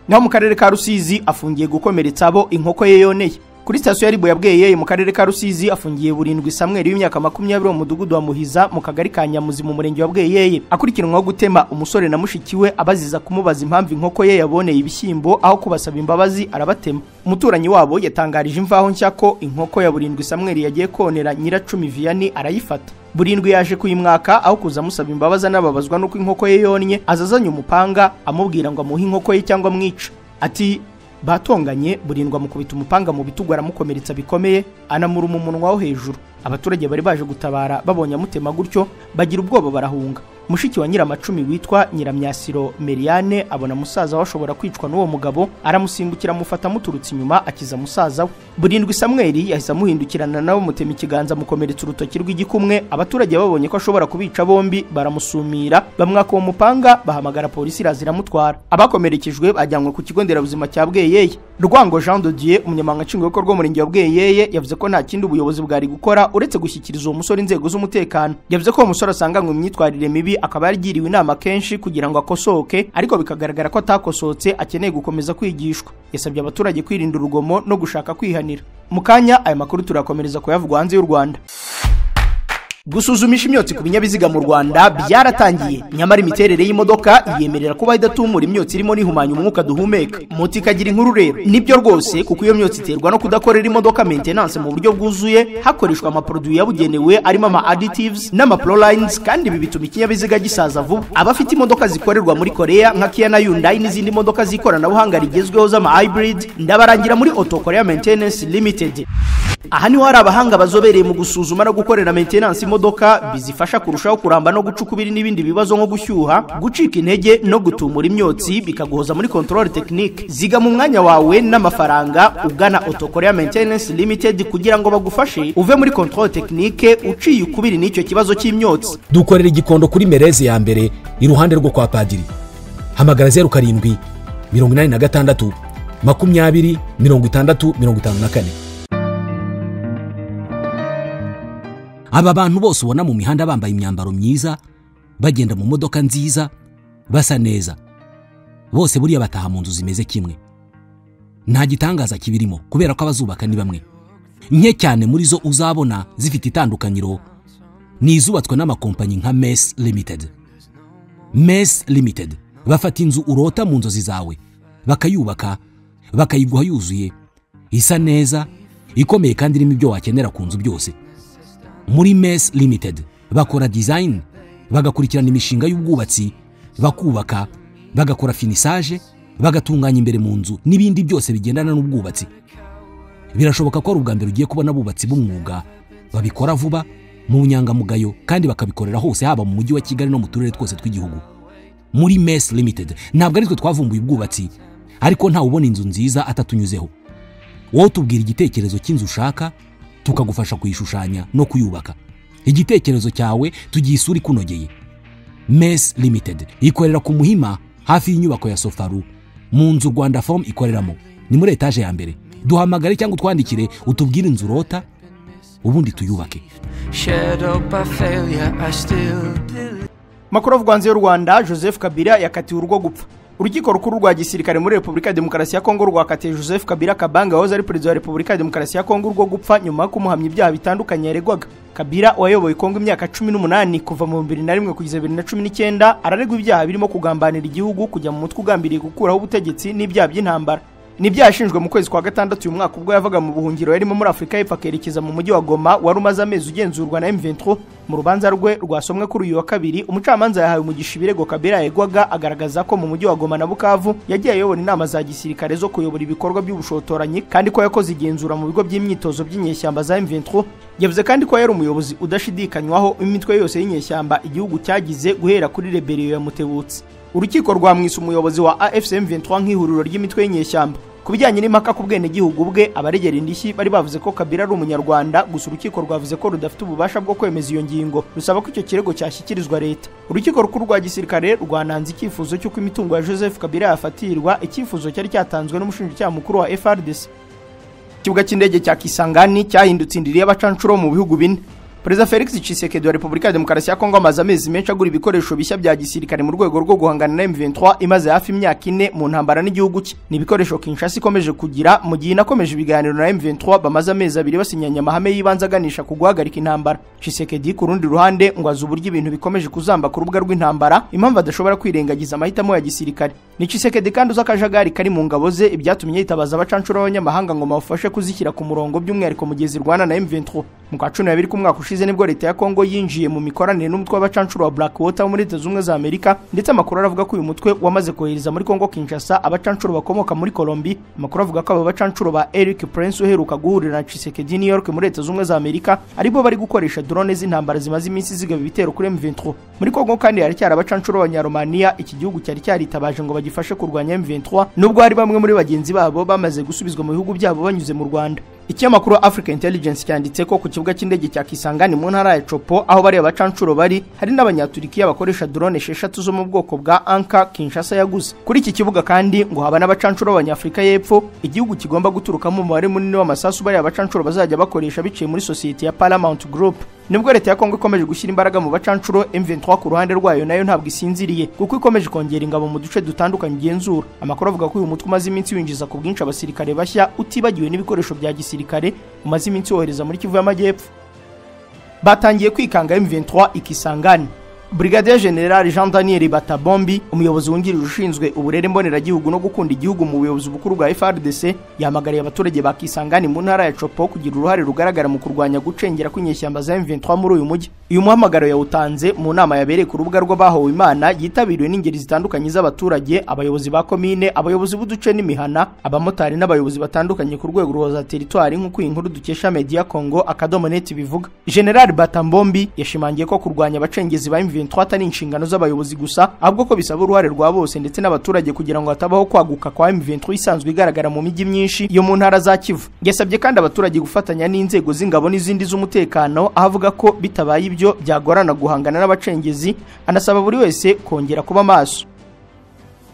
Naho mu karere ka Rusizi afungiye gukomeretsa abo inkoko ye yoneye. Kuri sitasiyo ya Ribu ya Bweyeye mu karere ka Rusizi afungiye Burindwi Samuel w'imyaka 20 mu mudugudu wa Muhiza mu kagari ka Nyamuzi mu murenge wa Bweyeye, akurikiranwaho gutema umusore na mushiki we abaziza kumubaza impamvu inkoko ye yaboneye ibishyimbo aho kubasaba imbabazi arabatema. Umuturanyi wabo yatangarije imvaho nshya ko inkoko ya Burindwi Samuel yagiye konera Nyiracumi Vianney arayifata. Burindwi yaje kuyimwaka aho kuza amusaba imbabazi anababazwa nuko inkoko ye yonnye, azazanye umupanga amubwira ngo amuhe inkoko ye cyangwa amwice. Ati batonganye, Burindwi amukubita umupanga mu bitugu aramukomeretsa bikomeye, anamuruma umunwa wo hejuru. Abaturage bari baje gutabara babonye amutema gutyo bagira ubwoba barahunga. Mushiki wa Nyiramacumi witwa Nyiramyasiro Meriane abona musaza we ashobora kwicwa n'uwo mugabo, aramusimbukira amufata amuturutse inyuma akiza musaza we. Burindwi Samuel yahise amuhindukirana nawe mutema ikiganza amukomeretsa urutoki rw'igikumwe. Abaturage babonye ko ashobora kubica bombi baramusumira, bamwaka uwo mupanga, bahamagara polisi iraza iramutwara. Abakomerekejwe bajyanywe ku kigo nderabuzima cya Bweyeye. Rwango Jean de Dieu, umunyamabanga nshingwabikorwa w'umurenge wa Bweyeye, yavuze ko nta kindi ubuyobozi bwari gukora uretse gushyikiriza uwo musore inzego z'umutekano. Yavuze ko uwo musore asanganywe imyitwarire mibi akaba yarigiriwe inama kenshi kugira ngo akosoke, ariko bikagaragara ko atakosotse, akeneye gukomeza kwigishwa. Yasabye abaturage kwirinda urugomo no gushaka kwihanira. Mu kanya aya makuru turakomereza kuyavugwa hanze y'u Rwanda. Gusuzumisha imyotsi ku binyabiziga mu Rwanda byaratangiye, nyamara imiterere y'imodoka yemerera kuba idatumura imyotsi irimo n'ihumanya umwuka duhumeka. Moto ikagira inkuru rero nibyo rwose, kuko iyo myotsi iterwa no kudakorera imodoka maintenance mu buryo bwuzuye, hakoreshwa amaproduit yabugenewe arimo ama additives n'ama prolines, kandi ibi bituma ikinyabiziga gisaza vuba. Abafite imodoka zikorerwa muri Korea nka Kia na Hyundai n'izindi modoka z'ikoranabuhanga rigezweho z'ama hybrid, ndabarangira muri Auto Korea Maintenance Limited. Aha niho hari abahanga bazobereye mu gusuzuma no gukorera maintenance imodoka, bizifasha kurushaho kuramba no guca ukubiri n'ibindi bibazo nko gushyuha, gucika intege no gutumura imyotsi, bikaguhoza muri control technique. Ziga mu mwanya wawe n'amafaranga ugana Auto Korea Maintenance Limited kugira ngo bagufashe uve muri control technique uciye ukubiri n'icyo kibazo cy'imyotsi. Dukorera Igikondo kuri Mereze ya mbere iruhande rwo kwa Padiri. Hamagara 07 86 20 60 54. Aba bantu bose ubona mu mihanda bambaye imyambaro myiza, bagenda mu modoka nziza, basa neza, bose buriya bataha mu nzu zimeze kimwe. Nta gitangaza kibirimo kubera ko abazubaka ni bamwe. Nke cyane muri zo uzabona zifite itandukanyiro ni izubatswe n'amakompanyi nka Mess Limited. Mess Limited bafata inzu urota mu nzozi zawe, bakayubaka, bakayiguha yuzuye, isa neza, ikomeye kandi irimo ibyo wakenera ku nzu byose. Muri Mess Limited bakora design, bagakurikirana imishinga y'ubwubatsi, bakubaka, bagakora finissage, bagatunganya imbere mu nzu n'ibindi byose bigendana n'ubwubatsi. Birashoboka ko ari ubwa mbere ugiye kubona abubatsi b'umwuga babikora vuba mu bunyangamugayo kandi bakabikorera hose, haba mu mujyi wa Kigali no mu turere twose tw'igihugu. Muri Mess Limited ntabwo ari twe twavumbuye ubwubatsi, ariko ntawe ubona inzu nziza atatunyuzeho. Wowe tubwira igitekerezo cy'inzu ushaka, tukagufasha kuyishushanya no kuyubaka. Igitekerezo cyawe tugiye isura ikunogeye. Mess Limited ikorera ku Muhima, hafi y'inyubako ya Sofaru, mu nzu Rwanda Form ikoreramo, ni muri etaje ya mbere. Duhamagare cyangwa utwandikire utubwire inzu urota, ubundi tuyubake. Makuru avugwa hanze y'u Rwanda, Joseph Kabila yakatiwe urwo gupfa. Urukiko rukuru rwa gisirikare muri Repubulika ya Demokarasi ya Kongo rwakatiye Joseph Kabila Kabanga wahoze ari perezida wa Repubulika ya Demokarasi ya Kongo urwo gupfa nyuma yo kumuhamya ibyaha bitandukanye yaregwaga. Kabila wayoboye Kongo imyaka 18 kuva mu 2001 kugeza 2019 araregwa ibyaha birimo kugambanira igihugu, kujya mu mutwe ugambiriye gukuraho ubutegetsi n'ibyaha by'intambara. Nibyaha yashinjwe mu kwezi kwa gatandatu uyu mwaka ubwo yavaga mu buhungiro yarimo muri Afurika y'Epfo akerekeza mu mujyi wa Goma wari umaze amezi ugenzurwa na M23. Mu rubanza rwe rwasomwe kuri uyu wa kabiri, umucamanza yahawe umugisha ibirego Kabila yegwaga, agaragaza ko mu mujyi wa Goma na Bukavu yagiye ayobora inama za gisirikare zo kuyobora ibikorwa by'ubushotoranyi, kandi ko yakoze igenzura mu bigo by'imyitozo by'inyeshyamba za M23. Yavuze kandi ko yari umuyobozi udashidikanywaho imitwe yose y'inyeshyamba igihugu cyagize guhera kuri rebellion ya Mutebutsi. Urukiko rwamwise umuyobozi wa AFC M23 nk'ihuriro ry'imitwe y'inyeshyamba. Ku bijyanye n'impaka ku bwenegihugu bwe, abaregera indishyi bari bavuze ko Kabila ari umunyarwanda, gusa urukiko rwavuze ko rudafite ububasha bwo kwemeza iyo ngingo, rusaba ko icyo kirego cyashyikirizwa leta. Urukiko rukuru rwa gisirikare rwananze icyifuzo cy'uko imitungo ya Joseph Kabila yafatirwa, icyifuzo cyari cyatanzwe n'umushinjacyaha mukuru wa FARDC. Ikibuga cy'indege cya Kisangani cyahindutse indiri y'abacancuro mu bihugu bine. Perezida Felix Tshisekedi wa Repubulika ya Demokarasi ya Kongo amaze amezi menshi agura ibikoresho bishya bya gisirikare mu rwego rwo guhangana na M23 imaze hafi imyaka 4 mu ntambara n'igihugu cye. Ni ibikoresho Kinshasa ikomeje kugira mu gihe inakomeje ibiganiro na M23 bamaze amezi 2 basinyanye amahame y'ibanze aganisha ku guhagarika intambara. Tshisekedi ku rundi ruhande ngo azi uburyo ibintu bikomeje kuzamba ku rubuga rw'intambara, impamvu adashobora kwirengagiza amahitamo ya gisirikare. Ni Tshisekedi kandi uzi akajagari kari mu ngabo ze, ibyatumye yitabaza abacancuro b'abanyamahanga ngo bamufashe kuzishyira ku murongo, by'umwihariko mu gihe zirwana na M23. Mu kwa 12 k'umwaka ushize nibwo leta ya Kongo yinjiye mu mikoranire n'umutwe w'abacancuro wa Blackwater muri Leta Zunze za Amerika, ndetse amakuru aravuga ko uyu mutwe wamaze kohereza muri Kongo Kinshasa abacancuro bakomoka muri Colombie. Amakuru avuga ko aba bacancuro ba Eric Prince uheruka guhurira na Tshisekedi New York muri Leta Zunze za Amerika aribo bari gukoresha drone z'intambara zimaze iminsi zigaba ibitero kuri M23. Muri Kongo kandi haracyari abacancuro b'Abanyaromania iki gihugu cyari cyaritabaje ngo bagifashe kurwanya M23, nubwo hari bamwe muri bagenzi babo bamaze gusubizwa mu bihugu byabo banyuze mu Rwanda. Ikinyamakuru Africa Intelligence cyanditse ko ku kibuga cy'indege cya Kisangani mu ntara ya Chopo aho bari abacancuro bari hari n'abanyaturikiya bakoresha drone 6 zo mu bwoko bwa Anka Kinshasa yaguze. Kuri iki kibuga kandi ngo haba n'abacancuro b'Abanyafrika y'Epfo, igihugu kigomba guturukamo umubare munini w'amasasu bari abacancuro bazajya bakoresha biciye muri sosiyete ya Paramount Group. Nubwo leta ya Kongo ikomeje gushyira imbaraga mu bacancuro, M23 ku ruhande rwayo nayo ntabwo isinziriye kuko ikomeje kongera ingabo mu duce dutandukanye igenzura. Amakuru avuga ko uyu mutwe umaze iminsi winjiza ku bwinshi abasirikare bashya, utibagiwe n'ibikoresho bya gisirikare umaze iminsi wohereza muri Kivu y'Amajyepfo. Batangiye kwikanga M23 ikisangani. Brigadier General Jean Daniel Batabombi, umuyobozi wungirije ushinzwe uburere mboneragihugu no gukunda igihugu mu buyobozi bukuru bwa FARDC, yahamagariye abaturage ba Kisangani mu ntara ya Chopo kugira uruhare rugaragara mu kurwanya gucengera kw'inyeshyamba za M23 muri uyu mujyi. Uyu muhamagaro yawutanze mu nama yabereye ku rubuga rw'abahowe Imana, yitabiriwe n'ingeri zitandukanye z'abaturage, abayobozi ba komine, abayobozi b'uduce n'imihana, abamotari n'abayobozi batandukanye ku rwego rwa za teritwari, nk'uko iyi nkuru dukesha Media Congo akadomo net bivuga. General Batambombi yashimangiye ko kurwanya abacengezi ba M23 atari inshingano z'abayobozi gusa, ahubwo ko bisaba uruhare rwa bose ndetse n'abaturage kugira ngo hatabaho kwaguka kwa M23 isanzwe igaragara mu mijyi myinshi yo mu ntara za Kivu. Yasabye kandi abaturage gufatanya n'inzego z'ingabo n'izindi z'umutekano, avuga ko bitabaye ibyo byagorana guhangana n'abacengezi, anasaba buri wese kongera kuba maso.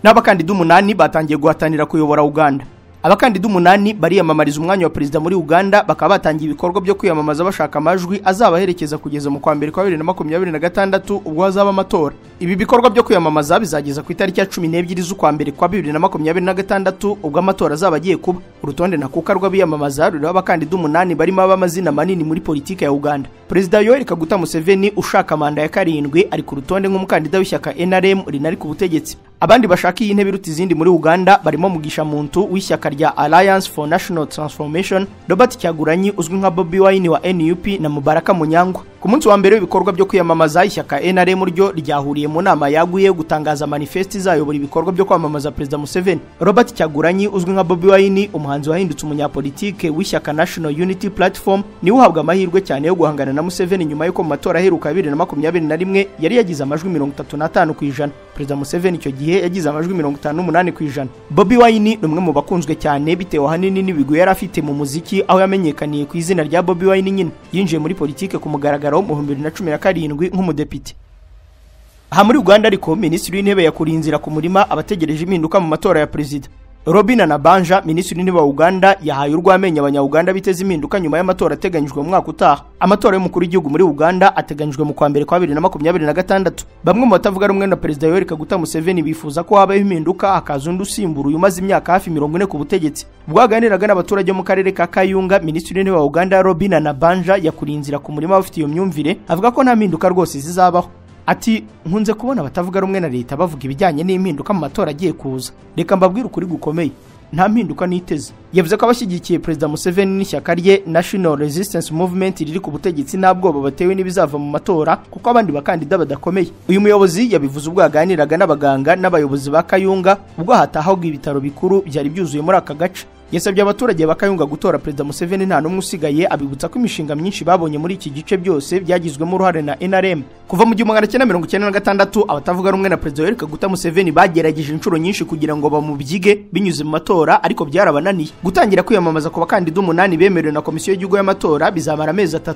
N'abakandida 8 batangiye guhatanira kuyobora Uganda. Abakandida 8 bariyamamariza umwanya wa perezida muri Uganda, bakaba batangiye ibikorwa byo kwiyamamaza bashaka amajwi azabaherekeza kugeza mu kwa mbere kwa 2026 ubwo hazaba amatora. Ibi bikorwa byo kwiyamamaza bizageza ku itariki ya 12 z'ukwa mbere kwa 2026 ubwo amatora azaba agiye kuba. Urutonde nakuka rw'abiyamamaza ruriho abakandida 8 barimo ab'amazina manini muri politiki ya Uganda. Perezida Yoweri Kaguta Museveni ushaka manda ya 7 ari ku rutonde nk'umukandida w'ishyaka NRM rinari ku butegetsi. Abandi bashaka iyi ntebe iruta izindi muri Uganda barimo Mugisha Muntu w'ishyaka rya Alliance for National Transformation, Robert Kyagulanyi uzwi nka Bobi Wine wa NUP na Mubaraka Munyangwa. Ku munsi wa mbere w'ibikorwa byo kwiyamamaza, ishyaka NRM ryo ryahuriye mu nama yaguye gutangaza manifesti izayobora ibikorwa byo kwamamaza Perezida Museveni. Robert Kyagulanyi uzwi nka Bobi Wine, umuhanzi wahindutse umunyapolitike w'ishyaka National Unity Platform, niwe uhabwa amahirwe cyane yo guhangana na Museveni nyuma y'uko mu matora aheruka 2021 yari yagize amajwi 35%. Perezida Museveni icyo gihe yagize amajwi 58%. Bobi Wine ni umwe mu bakunzwe cyane bitewe ahanini n'ibigwi yari afite mu muziki, aho yamenyekaniye ku izina rya Bobi Wine nyine. Yinjiye muri politike ku mugaragaro mu 2017 nk'umudepite. Aha muri Uganda ariko, Minisitiri w'Intebe yakuriye inzira ku murima abategereje impinduka mu matora ya perezida. Robina Nabanja, Minisitiri w'Intebe wa Uganda, yahaye urw'amenyo abanya-Uganda biteze impinduka nyuma y'amatora ateganyijwe mu mwaka utaha. Amatora y'umukuru w'igihugu muri Uganda ateganyijwe mu kwa mbere kwa 2026. Bamwe mu batavuga rumwe na Perezida Yoweri Kaguta Museveni bifuza ko habaho impinduka, hakaza undi usimbura uyu umaze imyaka hafi 40 ku butegetsi. Ubwo yaganiraga n'abaturage mu karere ka Kayunga, Minisitiri w'Intebe wa Uganda Robina Nabanja yakuriye inzira ku murima bafite iyo myumvire, avuga ko nta mpinduka rwose zizabaho. Ati nkunze kubona abatavuga rumwe na leta bavuga ibijyanye n'impinduka mu matora agiye kuza. Reka mbabwire ukuri gukomeye, nta mpinduka niteze. Yavuze ko abashyigikiye Perezida Museveni n'ishyaka rye National Resistance Movement riri ku butegetsi nta bwoba batewe n'ibizava mu matora, kuko abandi bakandida badakomeye. Uyu muyobozi yabivuze ubwo yaganiraga n'abaganga n'abayobozi ba Kayunga ubwo hatahwaga ibitaro bikuru byari byuzuye muri aka gace. Yasabye abaturage ba Kayunga gutora Perezida Museveni nta n'umwe usigaye, abibutsa ko imishinga myinshi babonye muri iki gice byose byagizwemo uruhare na NRM. Kuva mu 1996 abatavuga rumwe na Perezida Yoweri Kaguta Museveni bagerageje inshuro nyinshi kugira ngo bamubyige binyuze mu matora, ariko byarabananiye. Gutangira kwiyamamaza ku bakandida 8 bemerewe na Komisiyo y'Igihugu y'Amatora bizamara amezi 3.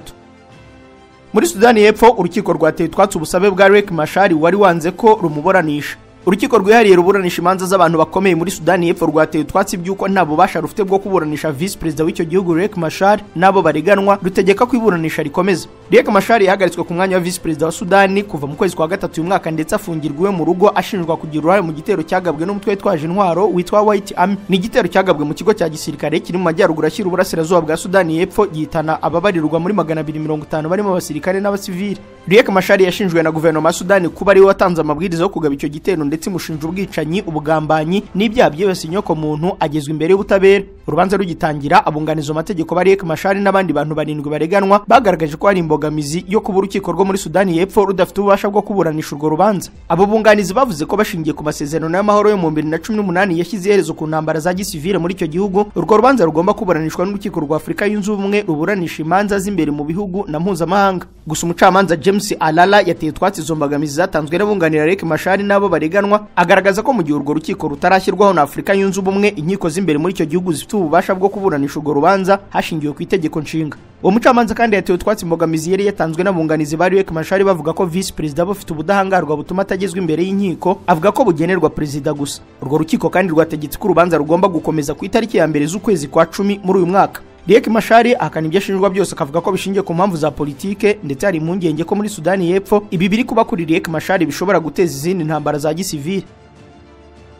Muri Sudani y'Epfo, urukiko rwateye utwatsi ubusabe bwa Riek Machar wari wanze ko rumuburanisha. Urukiko rwihariye ruburanisha imanza z'abantu bakomeye muri Sudani y'Epfo rwateye utwatsi by'uko nta bubasha rufite bwo kuburanisha Vice Perezida w'icyo gihugu Riek Machar n'abo bareganwa, rutegeka ko iburanisha rikomeza. Riek Machar yahagaritswe ku mwanya wa Vice Perezida wa Sudani kuva mu kwezi kwa gatatu uyu mwaka, ndetse afungirwa iwe mu rugo ashinjwa kugira uruhare mu gitero cyagabwe n'umutwe witwaje intwaro witwa White Army. Ni igitero cyagabwe mu kigo cya gisirikare kiri mu majyaruguru ashyira uburasirazuba bwa Sudani y'Epfo, gihitana ababarirwa muri 250 barimo abasirikare n'abasivili. Riek Machar yashinjwe na guverinoma ya Sudani kuba ariwe watanze amabwiriza yo kugaba icyo gitero, ndetse imushinja ubwicanyi, ubugambanyi n'ibyaha byibasiye inyokomuntu, agezwa imbere y'ubutabera. Urubanza rugitangira, abunganizi mu mategeko ba Riek Machar n'abandi bantu 7 bareganwa bagaragaje ko hari imbogamizi yo kuba urukiko rwo muri Sudani y'Epfo rudafite ububasha bwo kuburanisha urwo rubanza. Abo bunganizi bavuze ko bashingiye ku masezerano y'amahoro yo mu 2018 yashyize iherezo ku ntambara za gisivile muri icyo gihugu, urwo rubanza rugomba kuburanishwa n'urukiko rwa Afurika yunze ubumwe ruburanisha imanza z'imbere mu bihugu na mpuzamahanga. Gusa umucamanza James Alala yateye utwatsi izo mbogamizi zatanzwe n'abunganira Riek Machar n'abo bareganwa, agaragaza ko mu gihe urwo rukiko rutarashyirwaho na Afurika yunze ubumwe, inkiko z'imbere muri icyo gihugu zifite ububasha bwo kuburanisha urwo rubanza hashingiwe ku itegeko nshinga. Uwo mucamanza kandi yateye utwatsi imbogamizi yari yatanzwe n'abunganizi ba Riek Machar bavuga ko Vice Perezida bafite ubudahangarwa butuma atagezwa imbere y'inkiko, avuga ko bugenerwa perezida gusa. Urwo rukiko kandi rwategetse ko urubanza rugomba gukomeza ku itariki ya 1 z'ukwezi kwa 10 muri uyu mwaka. Riek Machar ahakana ibyo ashinjwa byose, akavuga ko bishingiye ku mpamvu za politike, ndetse hari impungenge ko muri Sudani y'Epfo ibi biri kuba kuri Riek Machar bishobora guteza izindi ntambara za gisivili.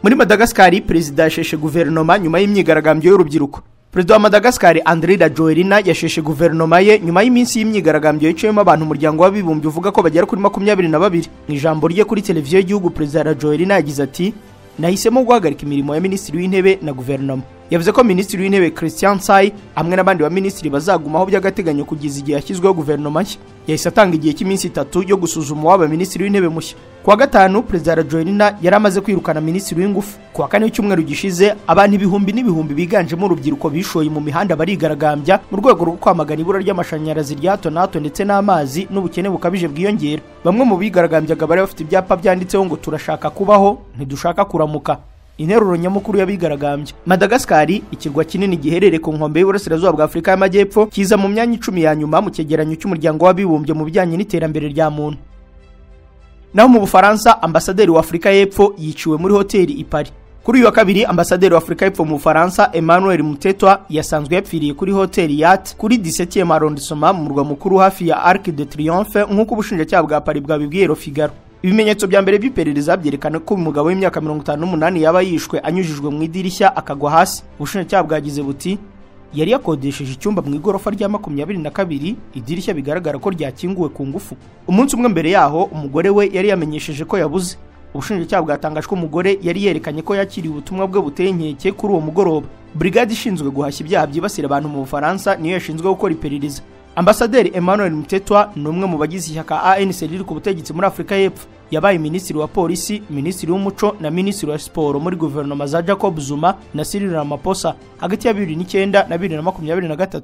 Muri Madagascar, perezida yasheshe guverinoma nyuma y'imyigaragambyo y'urubyiruko. Perezida wa Madagascar Andry Rajoelina yasheshe guverinoma ye nyuma y'iminsi y'imyigaragambyo yicayemo abantu umuryango w'abibumbye uvuga ko bagera kuri 22. Mu ijambo rye kuri televiziyo y'igihugu, Perezida Rajoelina yagize ati nahisemo guhagarika imirimo ya Minisitiri w'Intebe na guverinoma. Yavuze ko Minisitiri w'Intebe Christian Ntsay hamwe n'abandi ba minisitiri bazagumaho by'agateganyo kugeza igihe yashyizweho guverinoma nshya. Yahise atanga igihe cy'iminsi 3 yo gusuzuma uwaba Minisitiri w'Intebe mushya. Kuwa gatanu, Perezida Rajoelina yari amaze kwirukana Minisitiri w'Ingufu. Kuwa kane w'icyumweru gishize, abantu ibihumbi n'ibihumbi biganjemo urubyiruko bishoye mu mihanda barigaragambya mu rwego rwo kwamagana ibura ry'amashanyarazi rya hato na hato ndetse n'amazi n'ubukene bukabije bwiyongera. Bamwe mu bigaragambyaga bari bafite ibyapa byanditseho ngo turashaka kubaho, ntidushaka kuramuka. Interuro nyamukuru y'abigaragambya. Madagascar, ikirwa kinini giherereye ku nkombe y'uburasirazuba bwa Afurika y'Amajyepfo, kiza mu myanya 10 ya nyuma mu cyegeranyo cy'umuryango w'abibumbye mu bijyanye n'iterambere rya muntu. Naho mu Bufaransa, ambasaderi wa Afurika y'Epfo yiciwe muri hoteli i Paris. Kuri uyu wa kabiri, ambasaderi wa Afurika y'Epfo mu Bufaransa Emmanuel Mutetwa yasanzwe yapfiriye kuri hoteli Yacht kuri 17e arrondissement mu murwa mukuru hafi ya Arc de Triomphe, nk'uko ubushinjacyaha bwa Paris bwabibwiye Le Figaro. Ibimenyetso bya mbere by'iperereza byerekana ko umugabo w'imyaka 58 yaba yishwe anyujijwe mu idirishya akagwa hasi. Ubushinjacyaha bwagize buti yari yakodesheje icyumba mu igorofa rya 22, idirishya bigaragara ko ryakinguwe ku ngufu. Umunsi umwe mbere yaho, umugore we yari yamenyesheje ko yabuze. Ubushinjacyaha bwatangaje ko umugore yari yerekanye ko yakiriye ubutumwa bwe buteye inkeke kuri uwo mugoroba. Brigade ishinzwe guhashya ibyaha byibasira abantu mu Bufaransa niyo yashinzwe gukora iperereza. Ambasaderi Emmanuel Mutetwa ni umwe mu bagize ishyaka ANC riri ku butegetsi muri Afurika y'Epfo. Yabaye minisitiri wa polisi, minisitiri w'umuco na minisitiri wa siporo muri guverinoma za Jacob Zuma na Cyril Ramaphosa hagati ya 2009 na 2023.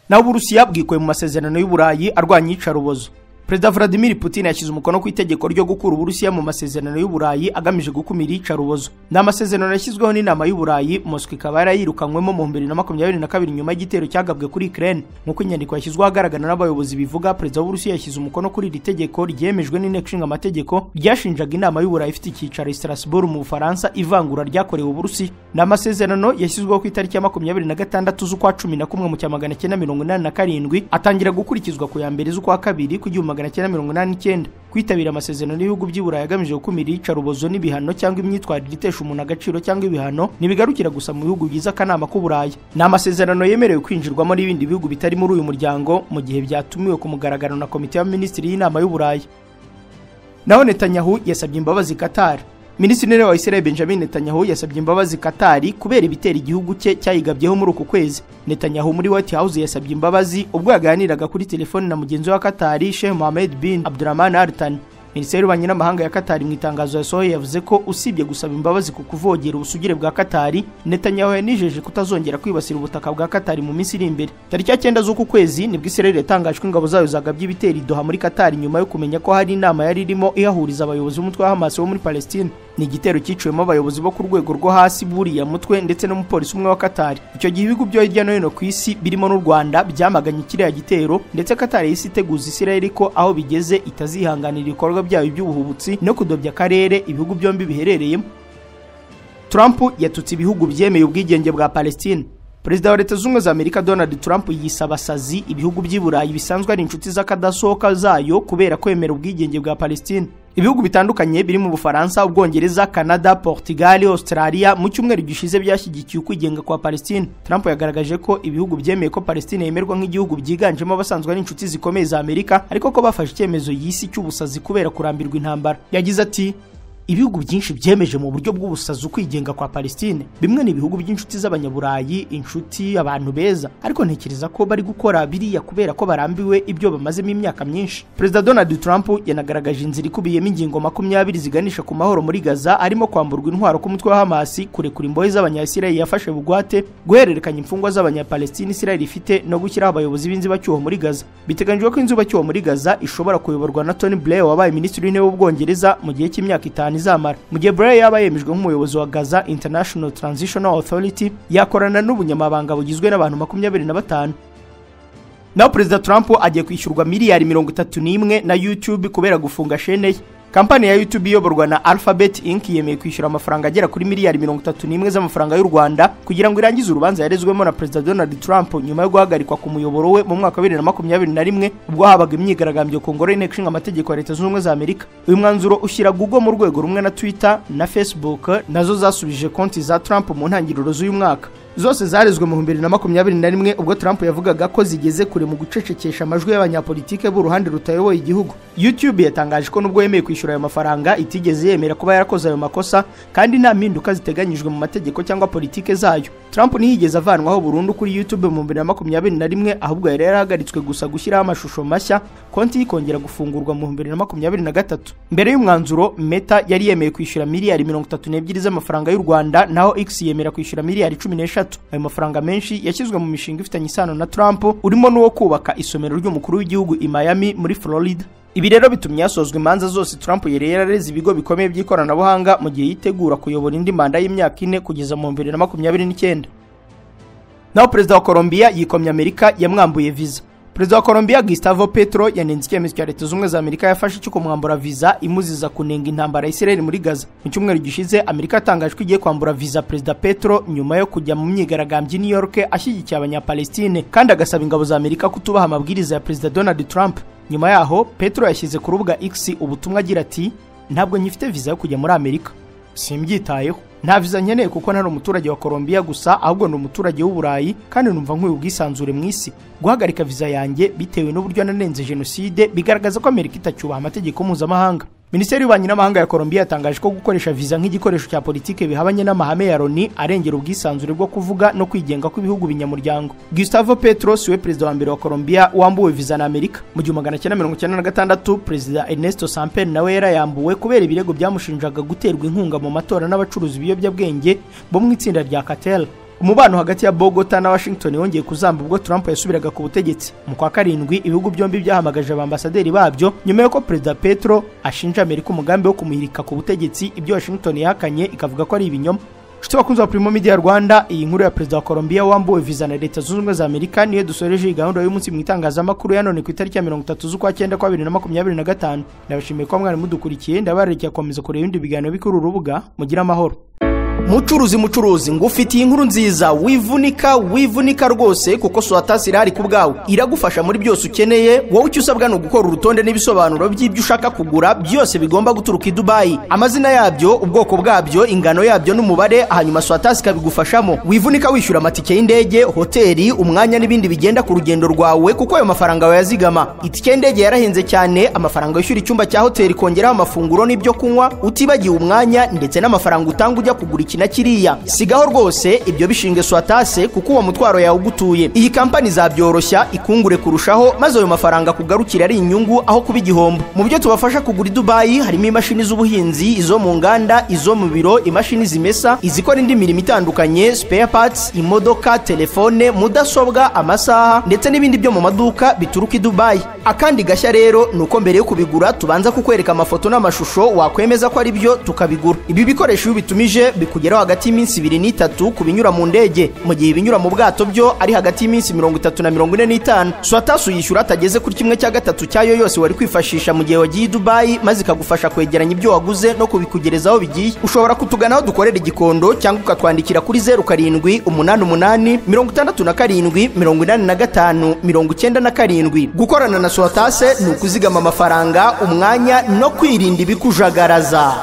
Naho Uburusiya bwikuye mu masezerano y'Uburayi arwanya iyicarubozo. Perezida Vladimir Putin yashyize umukono ku itegeko ryo gukura Uburusiya mu masezerano y'Uburayi agamije gukumira iyicarubozo. Ni amasezerano yashyizweho n'inama y'Uburayi, Moscow ikaba yarayirukanywemo mu 2022 nyuma y'igitero cyagabwe kuri Ukraine. Nk'uko inyandiko yashyizweho ahagaragara n'abayobozi bivuga, Perezida w'Uburusiya yashyize umukono kuri iri tegeko ryemejwe n'inteko ishinga amategeko ryashinjaga inama y'Uburayi ifite icyicaro i Strasbourg mu Bufaransa ivangura ryakorewe Uburusiya. Ni amasezerano yashyizweho ku itariki ya 26 z'ukwa 11 mu 1987, atangira gukurikizwa ku ya 1 z'ukwa 2 ku 1989. Kwitabira amasezerano y'ibihugu by'i Burayi agamije gukumira iyicarubozo n'ibihano cyangwa imyitwarire itesha umuntu agaciro cyangwa ibihano ntibigarukira gusa mu bihugu bigize akanama k'Uburayi. Ni amasezerano yemerewe kwinjirwamo n'ibindi bihugu bitari muri uyu muryango mu gihe byatumiwe ku mugaragaro na komite y'abaminisitiri y'inama y'Uburayi. Naho Netanyahu yasabye imbabazi Qatar. Minisitiri w'Intebe wa Israel Benjamin Netanyahu yasabye imbabazi Qatar kubera ibitero igihugu cye cyayigabyeho muri uku kwezi. Netanyahu muri White House yasabye imbabazi ubwo yaganiraga kuri telefone na mugenzi wa Qatar Sheikh Mohammed bin Abdulrahman Al Thani. Minisiteri y'Ububanyi n'Amahanga ya Qatar mu itangazo yasohoye yavuze ko usibye gusaba imbabazi ku kuvogera ubusugire bwa Qatar, Netanyahu yanijeje kutazongera kwibasira ubutaka bwa Qatar mu minsi iri imbere. Tariki ya 9 z'uku kwezi nibwo Israel yatangaje ko ingabo zayo zagabye ibitero i Doha muri Qatar nyuma yo kumenya ko hari inama yari irimo ihahuriza abayobozi b'umutwe wa Hamas wo muri Palestine. Ni igitero cyiciwemo abayobozi bo ku rwego rwo hasi buriya mutwe ndetse n'umupolisi umwe wa Qatar. Icyo gihe ibihugu byo hirya no hino ku isi birimo n'u Rwanda byamaganye kiriya gitero, ndetse Qatar yahise iteguza Israel ko aho bigeze itazihanganira ibikorwa byayo by'ubuhubutsi no kudobya akarere ibihugu byombi biherereyemo. Trump yatutse ibihugu byemeye ubwigenge bwa Palestine. Perezida wa Leta Zunze Ubumwe za Amerika Donald Trump yise abasazi ibihugu by'i Burayi bisanzwe ari inshuti z'akadasohoka zayo kubera kwemera ubwigenge bwa Palestine. Ibihugu bitandukanye biri mu Bufaransa, Ubwongereza, Canada, Portugal, Australia mu cyumweru gishize byashyigikiye ukwigenga kwa Palestine. Trump yagaragaje ko ibihugu byemeye ko Palestine yemerwa nk'igihugu byiganjemo abasanzwe ari inshuti zikomeye za Amerika, ariko ko bafashe icyemezo yisi cy'ubusazi kubera kurambirwa intambara. Yagize ati: ibihugu byinshi byemeje mu buryo bw'ubusazi ukwigenga kwa Palestine. Bimwe ni ibihugu by'inshuti z'abanyaburayi, inshuti, abantu beza, ariko ntekereza ko bari gukora biriya kubera ko barambiwe ibyo bamazemo imyaka myinshi. Perezida Donald Trump yanagaragaje inzira ikubiyemo ingingo 20 ziganisha ku mahoro muri Gaza, arimo kwamburwa intwaro k'umutwe wa Hamas, kurekura imbohe z'abanya-Israel yafashe bugwate, guhererekanya imfungwa z'abanya-Palestine Israel ifite no gushyiraho abayobozi b'inzibacyuho muri Gaza. Biteganyijwe ko inzibacyuho muri Gaza ishobora kuyoborwa na Tony Blair wabaye minisitiri w'intebe w'Ubwongereza mu gihe cy'imyaka 5 izamara. Mu gihe Blair yaba yemejwe nk'umuyobozi wa Gaza International Transitional Authority, yakorana n'ubunyamabanga bugizwe n'abantu 25. Naho Perezida Trump agiye kwishyurwa miliyari 31 na YouTube kubera gufunga shene ye. Kampani ya YouTube iyoborwa na Alphabet Inc yemeye kwishyura amafaranga agera kuri miliyari 31 z'amafaranga y'u Rwanda kugira ngo irangize urubanza yarezwemo na Perezida Donald Trump nyuma yo guhagarikwa ku muyoboro we mu mwaka wa 2021 ubwo habaga imyigaragambyo ku ngoro y'inteko ishinga amategeko ya Leta Zunze Ubumwe za Amerika. Uyu mwanzuro ushyira Google mu rwego rumwe na Twitter na Facebook nazo zasubije konti za Trump mu ntangiriro z'uyu mwaka. Zose zarezwe mu 2021 ubwo Trump yavugaga ko zigeze kure mu gucecekesha amajwi y'abanyapolitike b'uruhande rutayoboye igihugu. YouTube yatangaje ko nubwo yemeye kwishyura ayo mafaranga itigeze yemera kuba yarakoze ayo makosa kandi nta mpinduka ziteganyijwe mu mategeko cyangwa politike zayo. Trump ntiyigeze avanwaho burundu kuri YouTube mu 2021, ahubwo yari yarahagaritswe gusa gushyiraho amashusho mashya, konti ikongera gufungurwa mu 2023. Mbere y'umwanzuro, Meta yari yemeye kwishyura miliyari 32 z'amafaranga y'u Rwanda, naho X yemera kwishyura miliyari 13. Ayo mafaranga menshi yashyizwe mu mishinga ifitanye isano na Trump, urimo n'uwo kubaka isomero ry'umukuru w'igihugu i Miami muri Florida. Ibi rero bitumye hasozwa imanza zose Trump yari yarareze ibigo bikomeye by'ikoranabuhanga mu gihe yitegura kuyobora indi manda y'imyaka 4 kugeza mu 2029. Naho Perezida wa Colombia yikomye Amerika yamwambuye visa. Perezida wa Colombia Gustavo Petro yanenze icyemezo cya Leta Zunze Ubumwe za Amerika yafashe cyo kumwambura visa imuziza kunenga intambara ya Israel muri Gaza. Mu cyumweru gishize Amerika yatangaje ko igiye kwambura visa Perezida Petro nyuma yo kujya mu myigaragambyo i New York ashyigikiye abanyapalestine kandi agasaba ingabo za Amerika kutubaha amabwiriza ya Perezida Donald Trump. Nyuma yaho Petro yashyize ku rubuga X ubutumwa agira ati: ntabwo nyifite visa yo kujya muri Amerika, simbyitayeho, nta visa nkeneye kuko ntari umuturage wa Colombia gusa, ahubwo ni umuturage w'Uburayi kandi numva nkwiye ubwisanzure mu isi. Guhagarika visa yanjye bitewe n'uburyo nanenze jenoside bigaragaza ko Amerika itacyubaha amategeko mpuzamahanga. Minisiteri y'Ububanyi n'Amahanga ya Colombia yatangaje ko gukoresha visa nk'igikoresho cya politike bihabanye n'amahame ya Loni arengera ubwisanzure bwo kuvuga no kwigenga kw'ibihugu binyamuryango. Gustavo Petro siwe perezida wa mbere wa Colombia wambuwe visa na Amerika. Mu 1996 Perezida Ernesto Samper nawe yarayambuwe kubera ibirego byamushinjaga guterwa inkunga mu matora n'abacuruzi ibiyobyabwenge bo mu itsinda rya Cartel. Umubano hagati ya Bogota na Washington wongeye kuzamba ubwo Trump yasubiraga ku butegetsi mu kwa 7. Ibihugu byombi byahamagaje abambasaderi babyo nyuma y'uko Perezida Petro ashinja Amerika umugambi wo kumuhirika ku butegetsi, ibyo Washington yahakanye ikavuga ko ari ibinyoma. Nshuti bakunzi ba Primo Media Rwanda, iyi nkuru ya Perezida wa Colombia wambuwe visa na Leta Zunze Ubumwe za Amerika niyo dusoreje iyi gahunda y'umunsi mu itangazamakuru ya none ku itariki ya 30 z'ukwa 9 kwa 2025. Ndabashimiye ko mwari mudukurikiye, ndabararikiye gukomeza kureba ibindi biganiro bikuru urubuga. Mugira amahoro. Mucuruzi mucuruzi, ngufitiye inkuru nziza, wivunika wivunika rwose, kuko Swatasi irahari ku bwawe, iragufasha muri byose ukeneye. Wowe icyo usabwa ni ugukora urutonde n'ibisobanuro by'ibyo ushaka kugura byose bigomba guturuka i Dubai, amazina yabyo, ubwoko bwabyo, ingano yabyo n'umubare, hanyuma Swatasi ikabigufashamo. Wivunika wishyura amatike y'indege, hoteli, umwanya n'ibindi bigenda ku rugendo rwawe, kuko ayo mafaranga wayazigama. Itike y'indege yarahenze cyane, amafaranga wishyura icyumba cya hoteli, kongeraho amafunguro n'ibyo kunywa, utibagiwe umwanya ndetse n'amafaranga utanga ujya kugura iki na kiriya. Sigaho rwose ibyo bishinge Swatase, kuko uwo mutwaro yawe ugutuye. Iyi kampani zabyoroshya ikungure kurushaho, maze ayo mafaranga kugarukira ari inyungu aho kuba igihombo. Mu byo tubafasha kugura i Dubai harimo imashini z'ubuhinzi, izo mu nganda, izo mu biro, imashini zimesa, izikora indi mirimo itandukanye, spare parts, imodoka, telefone, mudasobwa, amasaha ndetse n'ibindi byo mu maduka bituruka i Dubai. Akandi gashya rero ni uko mbere yo kubigura tubanza kukwereka amafoto n'amashusho, wakwemeza ko ari byo tukabigura. Ibi bikoresho iyo ubitumije bikugeraho hagati y'iminsi 2 n'3 ku binyura mu ndege, mu gihe ibinyura mu bwato byo ari hagati y'iminsi 30 na 45. Swatasi uyishyura atageze kuri 1/3 cyayo yose wari kwifashisha mu gihe wagiye i Dubai, maze ikagufasha kwegeranya ibyo waguze no kubikugereza aho bigiye. Ushobora kutugana aho dukorera i Gikondo, cyangwa ukatwandikira kuri 07 88 67 85 97. Gukorana na Swatase ni ukuzigama amafaranga, umwanya no kwirinda ibikujagaraza.